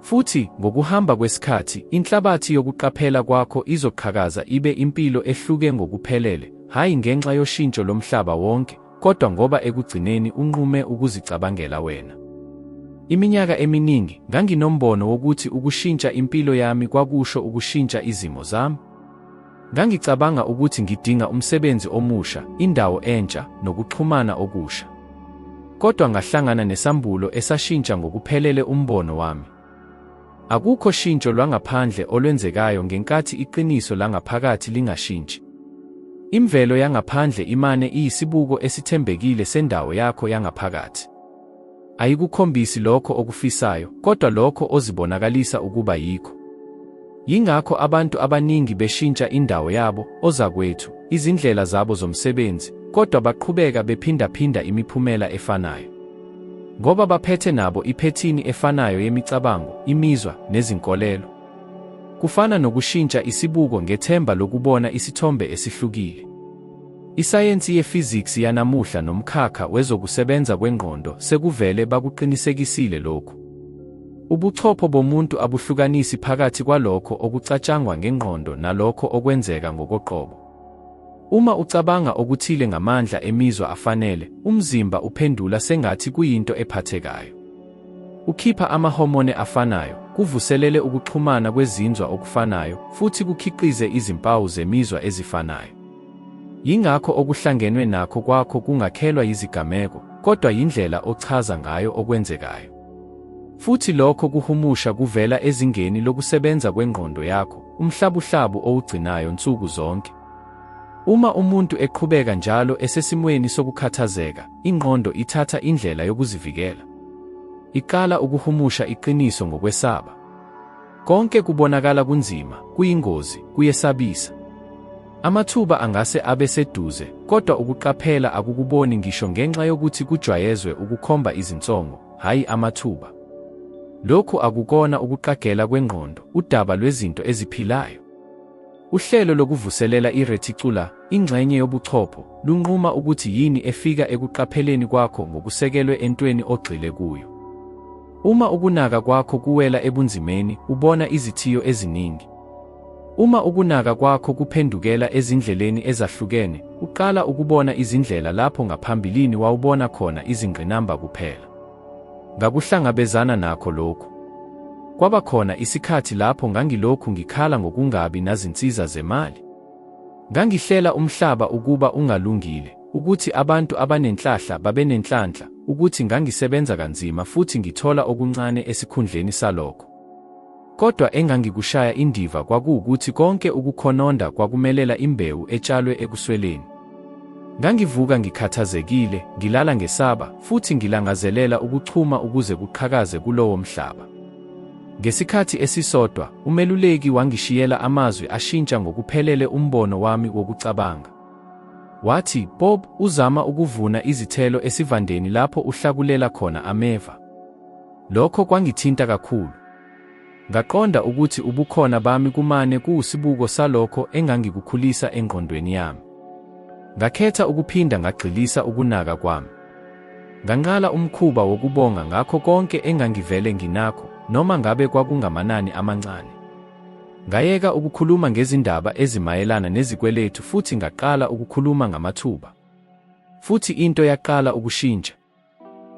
Futhi, ngokuhamba kwesikhathi, inhlabathi yokuqaphela kwakho izoqhakaza ibe impilo ehluke ngokuphelele, hhayi ngenxa yoshintsho lomhlaba wonke, kodwa ngoba ekugcineni unqume ukuzicabangela wena. Iminyaka eminingi, nganginombono wokuthi ukushintsha impilo yami kwakusho ukushintsha izimo zami. Ngangicabanga ukuthi ngidinga umsebenzi omusha, indawo entsha, nokuxhumana okusha. Kodwa ngahlangana nesambulo esashintsha ngokuphelele umbono wami. Akukho shintsho lwangaphandle olwenzekayo ngenkathi iqiniso langaphakathi lingashintshi. Imvelo yangaphandle imane iyisibuko esithembekile sendawo yakho yangaphakathi. Ayikukhombisi lokho okufisayo, kodwa lokho ozibonakalisa ukuba yikho. Yingakho abantu abaningi beshintsha indawo yabo, ozakwethu, izindlela zabo zomsebenzi, kodwa baqhubeka bephindaphinda imiphumela efanayo. Ngoba baphethe nabo iphethini efanayo yemicabango, imizwa, nezinkolelo. Kufana nokushintsha isibuko ngethemba lokubona isithombe esihlukile. Isayensi yefiziksi yanamuhla nomkhakha wezokusebenza kwengqondo sekuvele bakuqinisekisile lokhu. Ubuchopho bomuntu abuhlukanisi phakathi kwalokho okucatshangwa ngengqondo nalokho okwenzeka ngokoqobo. Uma ucabanga okuthile ngamandla emizwa afanele, umzimba uphendula sengathi kuyinto ephathekayo. Ukhipha amahomone afanayo, kuvuselele ukuxhumana kwezinzwa okufanayo, futhi kukhiqize izimpawu zemizwa ezifanayo. Yingakho okuhlangenwe nakho kwakho kungakhelwa yizigameko, kodwa yindlela ochaza ngayo okwenzekayo. Futhi lokho kuhumusha kuvela ezingeni lokusebenza kwengqondo yakho, umhlabuhlabu owugcinayo nsuku zonke. Uma umuntu eqhubeka njalo esesimweni sokukhathazeka, ingqondo ithatha indlela yokuzivikela. Iqala ukuhumusha iqiniso ngokwesaba. Konke kubonakala kunzima, kuyingozi, kuyesabisa. Amathuba angase abe seduze, kodwa ukuqaphela akukuboni ngisho ngenxa yokuthi kujwayezwe ukukhomba izinsongo, hhayi amathuba. Lokhu akukona ukuqagela kwengqondo, udaba lwezinto eziphilayo. Uhlelo lokuvuselela i-reticular, ingxenye yobuchopho, lunquma ukuthi yini efika ekuqapheleni kwakho ngokusekelwe entweni ogxile kuyo. Uma ukunaka kwakho kuwela ebunzimeni, ubona izithiyo eziningi. Uma ukunaka kwakho kuphendukela ezindleleni ezahlukene, uqala ukubona izindlela lapho ngaphambilini wawubona khona izingqinamba kuphela. Ngakuhlangabezana nakho lokhu. Kwaba khona isikhathi lapho ngangilokhu ngikhala ngokungabi nazinsiza zemali. Ngangihlela umhlaba ukuba ungalungile, ukuthi abantu abanenhlahla babenenhlanhla, ukuthi ngangisebenza kanzima futhi ngithola okuncane esikhundleni salokho. Kodwa engangikushaya indiva kwakuwukuthi konke ukukhononda kwakumelela imbewu etshalwe ekusweleni. Ngangivuka ngikhathazekile, ngilala ngesaba, futhi ngilangazelela ukuchuma ukuze kuqhakaze kulowo mhlaba. Ngesikhathi esisodwa, umeluleki wangishiyela amazwi ashintsha ngokuphelele umbono wami wokucabanga. Wathi, Bob, uzama ukuvuna izithelo esivandeni lapho uhlakulela khona ameva. Lokho kwangithinta kakhulu. Ngaqonda ukuthi ubukhona bami kumane kuwusibuko salokho engangikukhulisa engqondweni yami. Ngakhetha ukuphinda ngagxilisa ukunaka kwami. Nganqala umkhuba wokubonga ngakho konke engangivele nginakho, noma ngabe kwakungamanani amancane. Ngayeka ukukhuluma ngezindaba ezimayelana nezikweletu futhi ngaqala ukukhuluma ngamathuba. Futhi into yaqala ukushintsha.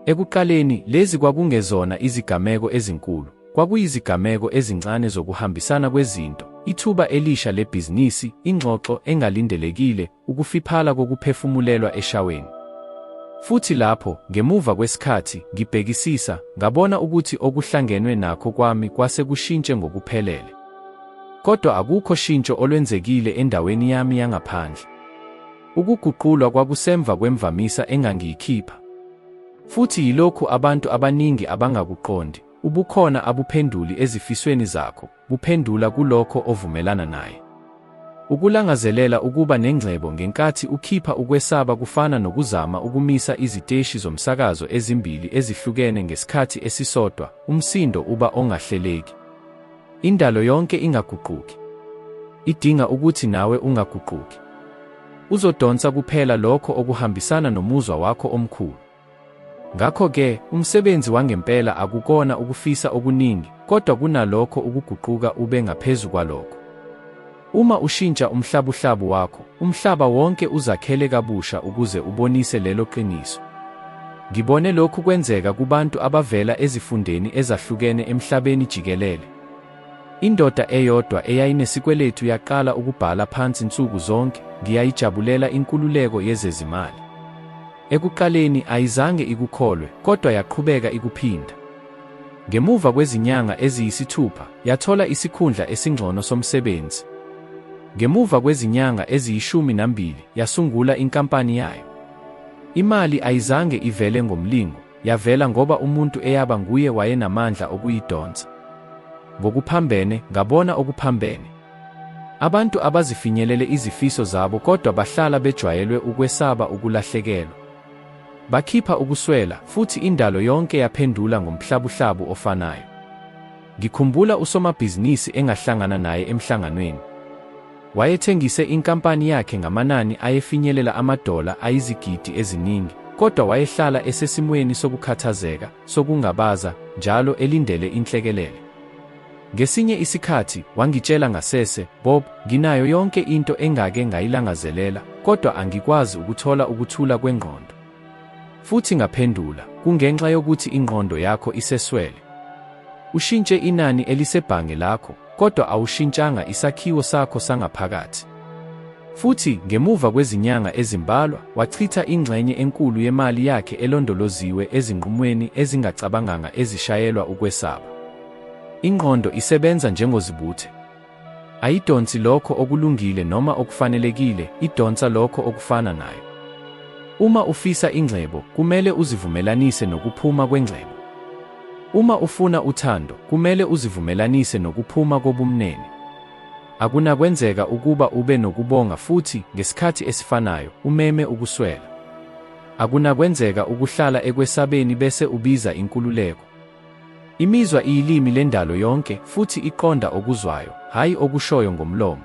Ekuqaleni, lezi kwakungezona izigameko ezinkulu, kwakuyizigameko ezincane zokuhambisana kwezinto, ithuba elisha lebhizinisi, ingxoxo engalindelekile, ukufiphala kokuphefumulelwa eshaweni. Futhi lapho, ngemuva kwesikhathi, ngibhekisisa, ngabona ukuthi okuhlangenwe nakho kwami kwase kushintshe ngokuphelele. Kodwa akukho shintsho olwenzekile endaweni yami yangaphandle. Ukuguqulwa kwakusemva kwemvamisa engangiyikhipha. Futhi yilokhu abantu abaningi abangakuqondi, ubukhona abuphenduli ezifisweni zakho, buphendula kulokho ovumelana naye. Ukulangazelela ukuba nengcebo ngenkathi ukhipha ukwesaba kufana nokuzama ukumisa iziteshi zomsakazo ezimbili ezihlukene ngesikhathi esisodwa, umsindo uba ongahleleki. Indalo yonke ingaguquki. Idinga ukuthi nawe ungaguquki. Uzodonsa kuphela lokho okuhambisana nomuzwa wakho omkhulu. Ngakho-ke, umsebenzi wangempela akukona ukufisa okuningi, kodwa kunalokho ukuguquka ube ngaphezu kwalokho. Uma ushintsha umhlabuhlabu wakho, umhlaba wonke uzakhele kabusha ukuze ubonise lelo qiniso. Ngibone lokhu kwenzeka kubantu abavela ezifundeni ezahlukene emhlabeni jikelele. Indoda eyodwa eyayinesikweletu yaqala ukubhala phansi nsuku zonke, Ngiyayijabulela inkululeko yezezimali. Ekuqaleni, ayizange ikukholwe, kodwa yaqhubeka ikuphinda. Ngemuva kwezinyanga eziyisithupha, yathola isikhundla esingcono somsebenzi. Ngemuva kwezinyanga eziyishumi nambili, yasungula inkampani yayo. Imali ayizange ivele ngomlingo, yavela ngoba umuntu eyaba nguye wayenamandla okuyidonsa. Ngokuphambene, ngabona okuphambene. Abantu abazifinyelele izifiso zabo kodwa bahlala bejwayelwe ukwesaba ukulahlekelwa. Bakhipha ukuswela, futhi indalo yonke yaphendula ngomhlabuhlabu ofanayo. Ngikhumbula usomabhizinisi engahlangana naye emhlanganweni. Wayethengise inkampani yakhe ngamanani ayefinyelela amadola ayizigidi eziningi, kodwa wayehlala esesimweni sokukhathazeka, sokungabaza, njalo elindele inhlekelele. Ngesinye isikhathi, wangitshela ngasese, Bob, nginayo yonke into engake ngayilangazelela, kodwa angikwazi ukuthola ukuthula kwengqondo. Futhi ngaphendula, Kungenxa yokuthi ingqondo yakho iseswele. Ushintshe inani elisebhange lakho, kodwa awushintshanga isakhiwo sakho sangaphakathi. Futhi, ngemuva kwezinyanga ezimbalwa, wachitha ingxenye enkulu yemali yakhe elondoloziwe ezinqumweni ezingacabanganga ezishayelwa ukwesaba. Ingqondo isebenza njengozibuthe. Ayidonsi lokho okulungile noma okufanelekile, idonsa lokho okufana nayo. Uma ufisa ingcebo, kumele uzivumelanise nokuphuma kwengcebo. Uma ufuna uthando, kumele uzivumelanise nokuphuma kobumnene. Akunakwenzeka ukuba ube nokubonga futhi, ngesikhathi esifanayo, umeme ukuswela. Akunakwenzeka ukuhlala ekwesabeni bese ubiza inkululeko. Imizwa iyilimi lendalo yonke, futhi iqonda okuzwayo, hhayi okushoyo ngomlomo.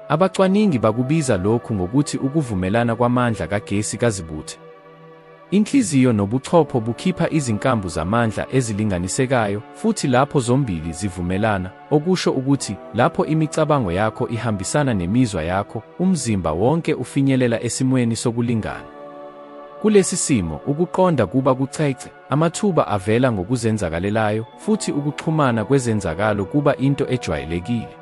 Abacwaningi bakubiza lokhu ngokuthi ukuvumelana kwamandla kagesi kazibuthe. Inhliziyo nobuchopho bukhipha izinkambu zamandla ezilinganisekayo, futhi lapho zombili zivumelana, okusho ukuthi, lapho imicabango yakho ihambisana nemizwa yakho, umzimba wonke ufinyelela esimweni sokulingana. Kulesi simo, ukuqonda kuba kucece, amathuba avela ngokuzenzakalelayo, futhi ukuxhumana kwezenzakalo kuba into ejwayelekile.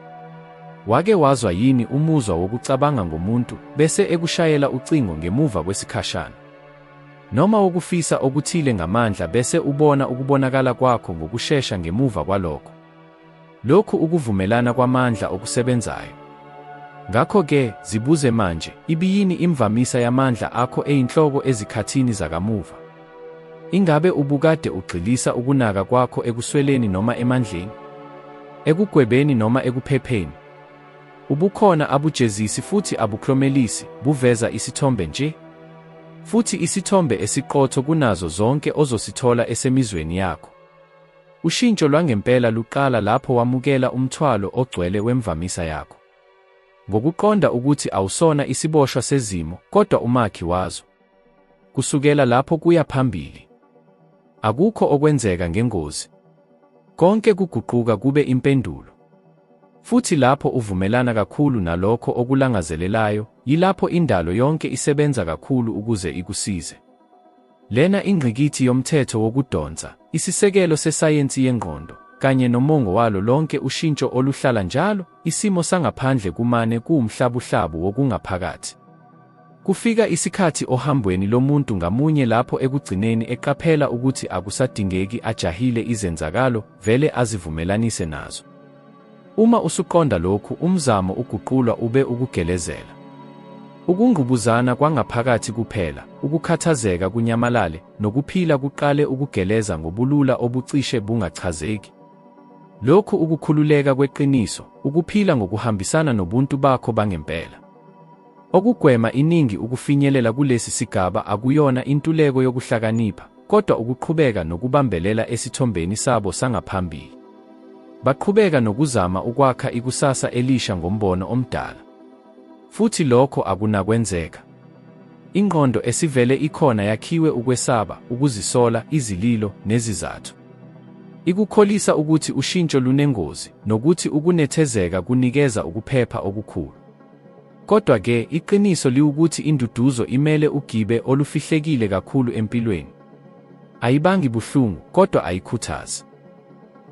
Wake wazwa yini umuzwa wokucabanga ngomuntu, bese ekushayela ucingo ngemuva kwesikhashana? Noma wokufisa okuthile ngamandla bese ubona ukubonakala kwakho ngokushesha ngemuva kwalokho? Lokhu ukuvumelana kwamandla okusebenzayo. Ngakho-ke, zibuze manje, ibiyini imvamisa yamandla akho eyinhloko ezikhathini zakamuva? Ingabe ubukade ugxilisa ukunaka kwakho ekusweleni noma emandleni? Ekugwebeni noma ekuphepheni? Ubukhona abujezisi futhi abuklomelisi, buveza isithombe nje. Futhi isithombe esiqotho kunazo zonke ozosithola esemizweni yakho. Ushintsho lwangempela luqala lapho wamukela umthwalo ogcwele wemvamisa yakho. Ngokuqonda ukuthi awusona isiboshwa sezimo, kodwa umakhi wazo. Kusukela lapho kuya phambili, akukho okwenzeka ngengozi. Konke kuguquka kube impendulo. Futhi lapho uvumelana kakhulu nalokho okulangazelelayo, yilapho indalo yonke isebenza kakhulu ukuze ikusize. Lena ingqikithi yomthetho wokudonsa, isisekelo sesayensi yengqondo, kanye nomongo walo lonke ushintsho oluhlala njalo, isimo sangaphandle kumane kuwumhlabuhlabu wokungaphakathi. Kufika isikhathi ohambweni lomuntu ngamunye lapho ekugcineni eqaphela ukuthi akusadingeki ajahile izenzakalo, vele azivumelanise nazo. Uma usuqonda lokhu, umzamo uguqulwa ube ukugelezela. Ukungqubuzana kwangaphakathi kuphela, ukukhathazeka kunyamalale, nokuphila kuqale ukugeleza ngobulula obucishe bungachazeki. Lokhu ukukhululeka kweqiniso, ukuphila ngokuhambisana nobuntu bakho bangempela. Okugwema iningi ukufinyelela kulesi sigaba akuyona intuleko yokuhlakanipha, kodwa ukuqhubeka nokubambelela esithombeni sabo sangaphambili. Baqhubeka nokuzama ukwakha ikusasa elisha ngombono omdala. Futhi lokho akunakwenzeka. Ingqondo esivele ikhona yakhiwe ukwesaba, ukuzisola, izililo, nezizathu. Ikukholisa ukuthi ushintsho lunengozi, nokuthi ukunethezeka kunikeza ukuphepha okukhulu. Kodwa-ke, iqiniso liwukuthi induduzo imele ugibe olufihlekile kakhulu empilweni. Ayibangi buhlungu, kodwa ayikhuthazi.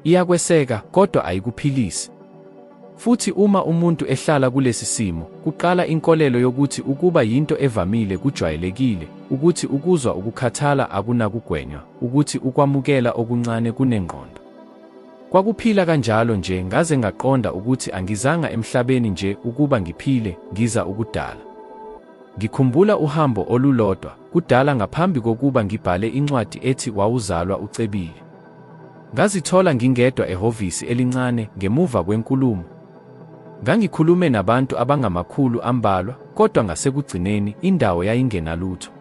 Iyakweseka, kodwa ayikuphilisi. Futhi uma umuntu ehlala kulesi simo, kuqala inkolelo yokuthi ukuba yinto evamile kujwayelekile, ukuthi ukuzwa ukukhathala akunakugwenywa, ukuthi ukwamukela okuncane kunengqondo. Kwakuphila kanjalo nje ngaze ngaqonda ukuthi angizanga emhlabeni nje ukuba ngiphile, ngiza ukudala. Ngikhumbula uhambo olulodwa, kudala ngaphambi kokuba ngibhale incwadi ethi Wawuzalwa Ucebile. Ngazithola ngingedwa ehhovisi elincane ngemuva kwenkulumo. Ngangikhulume nabantu abangamakhulu ambalwa, kodwa ngasekugcineni, indawo yayingenalutho.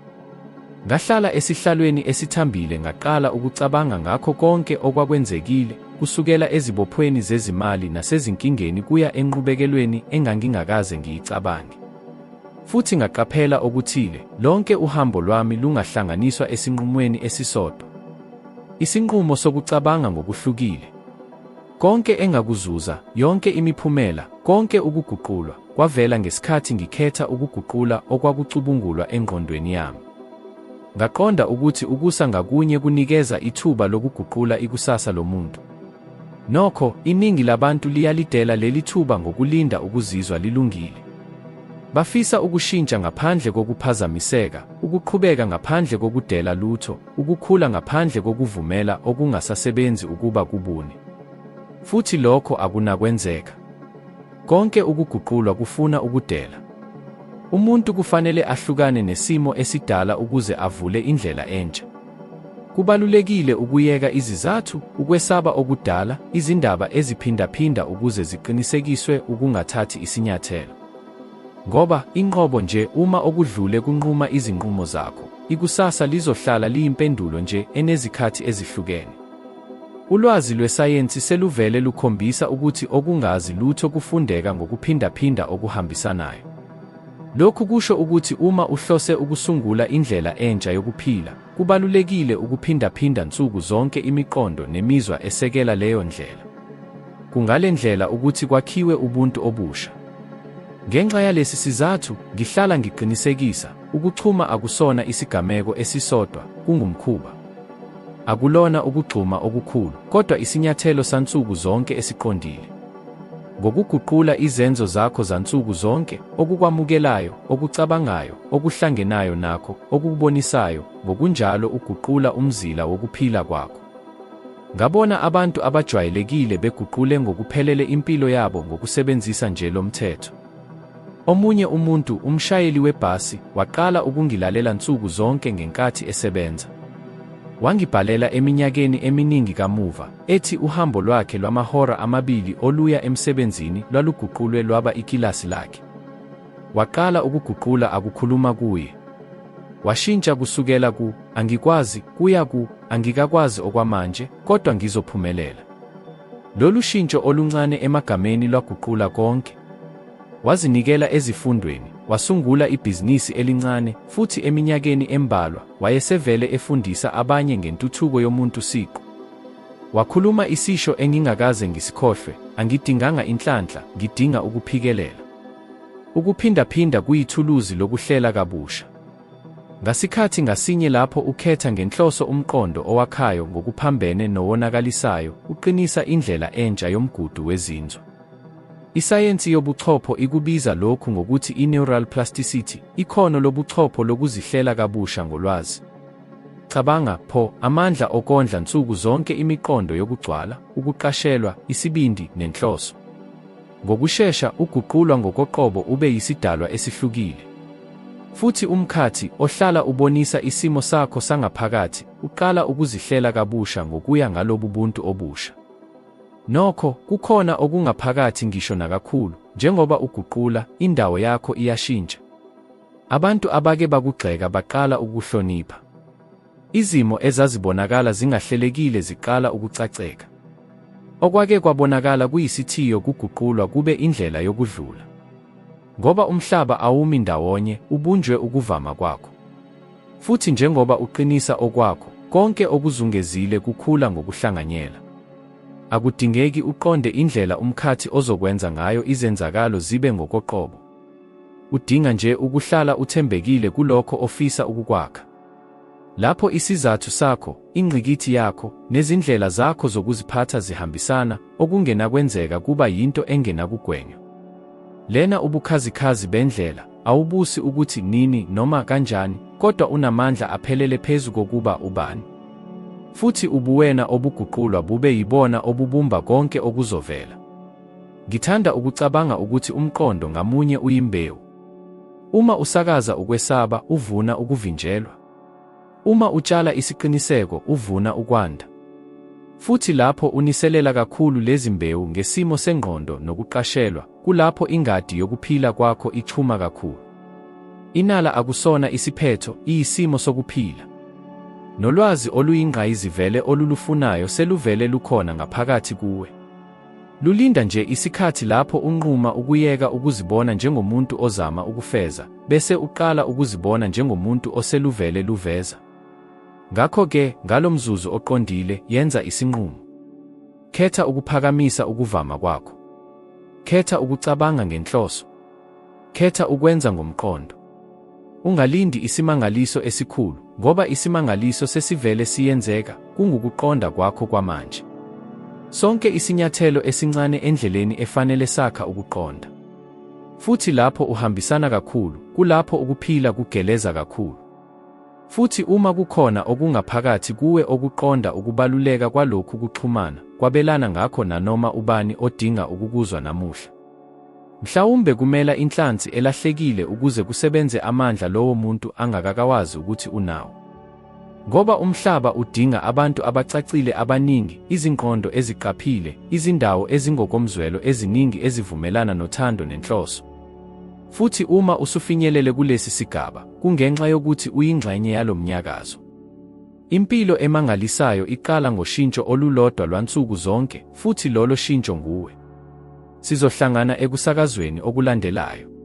Ngahlala esihlalweni esithambile ngaqala ukucabanga ngakho konke okwakwenzekile, kusukela ezibophweni zezimali nasezinkingeni kuya enqubekelweni engangingakaze ngiyicabange. Futhi ngaqaphela okuthile, lonke uhambo lwami lungahlanganiswa esinqumweni esisodwa. Isinqumo sokucabanga ngokuhlukile. Konke engakuzuza, yonke imiphumela, konke ukuguqulwa, kwavela ngesikhathi ngikhetha ukuguqula okwakucubungulwa engqondweni yami. Ngaqonda ukuthi ukusa ngakunye kunikeza ithuba lokuguqula ikusasa lomuntu. Nokho, iningi labantu liyalidela leli thuba ngokulinda ukuzizwa lilungile. Bafisa ukushintsha ngaphandle kokuphazamiseka, ukuqhubeka ngaphandle kokudela lutho, ukukhula ngaphandle kokuvumela okungasasebenzi ukuba kubune. Futhi lokho akunakwenzeka. Konke ukuguqulwa kufuna ukudela. Umuntu kufanele ahlukane nesimo esidala ukuze avule indlela entsha. Kubalulekile ukuyeka izizathu, ukwesaba okudala, izindaba eziphindaphinda ukuze ziqinisekiswe ukungathathi isinyathelo. Ngoba, inqobo nje uma okudlule kunquma izinqumo zakho, ikusasa lizohlala liyimpendulo nje enezikhathi ezihlukene. Ulwazi lwesayensi seluvele lukhombisa ukuthi okungazi lutho kufundeka ngokuphindaphinda okuhambisanayo. Lokhu kusho ukuthi uma uhlose ukusungula indlela entsha yokuphila, kubalulekile ukuphindaphinda nsuku zonke imiqondo nemizwa esekela leyo ndlela. Kungale ndlela ukuthi kwakhiwe ubuntu obusha. Ngenxa yalesi sizathu, ngihlala ngiqinisekisa, ukuchuma akusona isigameko esisodwa, kungumkhuba. Akulona ukugxuma okukhulu, kodwa isinyathelo sansuku zonke esiqondile. Ngokuguqula izenzo zakho zansuku zonke, okukwamukelayo, okucabangayo, okuhlangenayo nakho, okukubonisayo, ngokunjalo uguqula umzila wokuphila kwakho. Ngabona abantu abajwayelekile beguqule ngokuphelele impilo yabo ngokusebenzisa nje lo mthetho. Omunye umuntu, umshayeli webhasi, waqala ukungilalela nsuku zonke ngenkathi esebenza. Wangibhalela eminyakeni eminingi kamuva, ethi uhambo lwakhe lwamahora amabili oluya emsebenzini lwaluguqulwe lwaba ikilasi lakhe. Waqala ukuguqula akukhuluma kuye. Washintsha kusukela ku angikwazi kuya ku angikakwazi okwamanje, kodwa ngizophumelela. Lolu shintsho oluncane emagameni lwaguqula konke. Wazinikela ezifundweni, wasungula ibhizinisi elincane, futhi eminyakeni embalwa, wayesevele efundisa abanye ngentuthuko yomuntu siqu. Wakhuluma isisho engingakaze ngisikhohlwe, Angidinganga inhlanhla, ngidinga ukuphikelela. Ukuphindaphinda kuyithuluzi lokuhlela kabusha. Ngasikhathi ngasinye lapho ukhetha ngenhloso umqondo owakhayo ngokuphambene nowonakalisayo, uqinisa indlela entsha yomgudu wezinzwa. Isayensi yobuchopho ikubiza lokhu ngokuthi i-neural plasticity, ikhono lobuchopho lokuzihlela kabusha ngolwazi. Cabanga, pho, amandla okondla nsuku zonke imiqondo yokugcwala, ukuqashelwa, isibindi, nenhloso. Ngokushesha, uguqulwa ngokoqobo ube yisidalwa esihlukile. Futhi umkhathi, ohlala ubonisa isimo sakho sangaphakathi, uqala ukuzihlela kabusha ngokuya ngalobu buntu obusha. Nokho, kukhona okungaphakathi ngisho nakakhulu, njengoba uguqula, indawo yakho iyashintsha. Abantu abake bakugxeka baqala ukukuhlonipha. Izimo ezazibonakala zingahlelekile ziqala ukucaceka. Okwake kwabonakala kuyisithiyo kuguqulwa kube indlela yokudlula. Ngoba umhlaba awumi ndawonye, ubunjwe ukuvama kwakho. Futhi njengoba uqinisa okwakho, konke okuzungezile kukhula ngokuhlanganyela. Akudingeki uqonde indlela umkhathi ozokwenza ngayo izenzakalo zibe ngokoqobo. Udinga nje ukuhlala uthembekile kulokho ofisa ukukwakha. Lapho isizathu sakho, ingqikithi yakho, nezindlela zakho zokuziphatha zihambisana, okungenakwenzeka kuba yinto engenakugwenywa. Lena ubukhazikhazi bendlela, awubusi ukuthi nini noma kanjani, kodwa unamandla aphelele phezu kokuba ubani. Futhi ubuwena obuguqulwa bube yibona obubumba konke okuzovela. Ngithanda ukucabanga ukuthi umqondo ngamunye uyimbewu. Uma usakaza ukwesaba, uvuna ukuvinjelwa. Uma utshala isiqiniseko, uvuna ukwanda. Futhi lapho uniselela kakhulu lezi mbewu ngesimo sengqondo nokuqashelwa, kulapho ingadi yokuphila kwakho ichuma kakhulu. Inala akusona isiphetho, iyisimo sokuphila. Nolwazi oluyingqayizivele olulufunayo seluvele lukhona ngaphakathi kuwe. Lulinda nje isikhathi lapho unquma ukuyeka ukuzibona njengomuntu ozama ukufeza, bese uqala ukuzibona njengomuntu oseluvele luveza. Ngakho-ke, ngalo mzuzu oqondile, yenza isinqumo. Khetha ukuphakamisa ukuvama kwakho. Khetha ukucabanga ngenhloso. Khetha ukwenza ngomqondo. Ungalindi isimangaliso esikhulu, ngoba isimangaliso sesivele siyenzeka, kungukuqonda kwakho kwamanje. Sonke isinyathelo esincane endleleni efanele sakha ukuqonda. Futhi lapho uhambisana kakhulu, kulapho ukuphila kugeleza kakhulu. Futhi uma kukhona okungaphakathi kuwe okuqonda ukubaluleka kwalokhu kuxhumana, kwabelana ngakho nanoma ubani odinga ukukuzwa namuhla. Mhlawumbe kumela inhlansi elahlekile ukuze kusebenze amandla lowo muntu angakakawazi ukuthi unawo. Ngoba umhlaba udinga abantu abacacile abaningi, izingqondo eziqaphile, izindawo ezingokomzwelo eziningi ezivumelana nothando nenhloso. Futhi uma usufinyelele kulesi sigaba, kungenxa yokuthi uyingxenye yalo mnyakazo. Impilo emangalisayo iqala ngoshintsho olulodwa lwansuku zonke, futhi lolo shintsho nguwe. Sizohlangana ekusakazweni okulandelayo.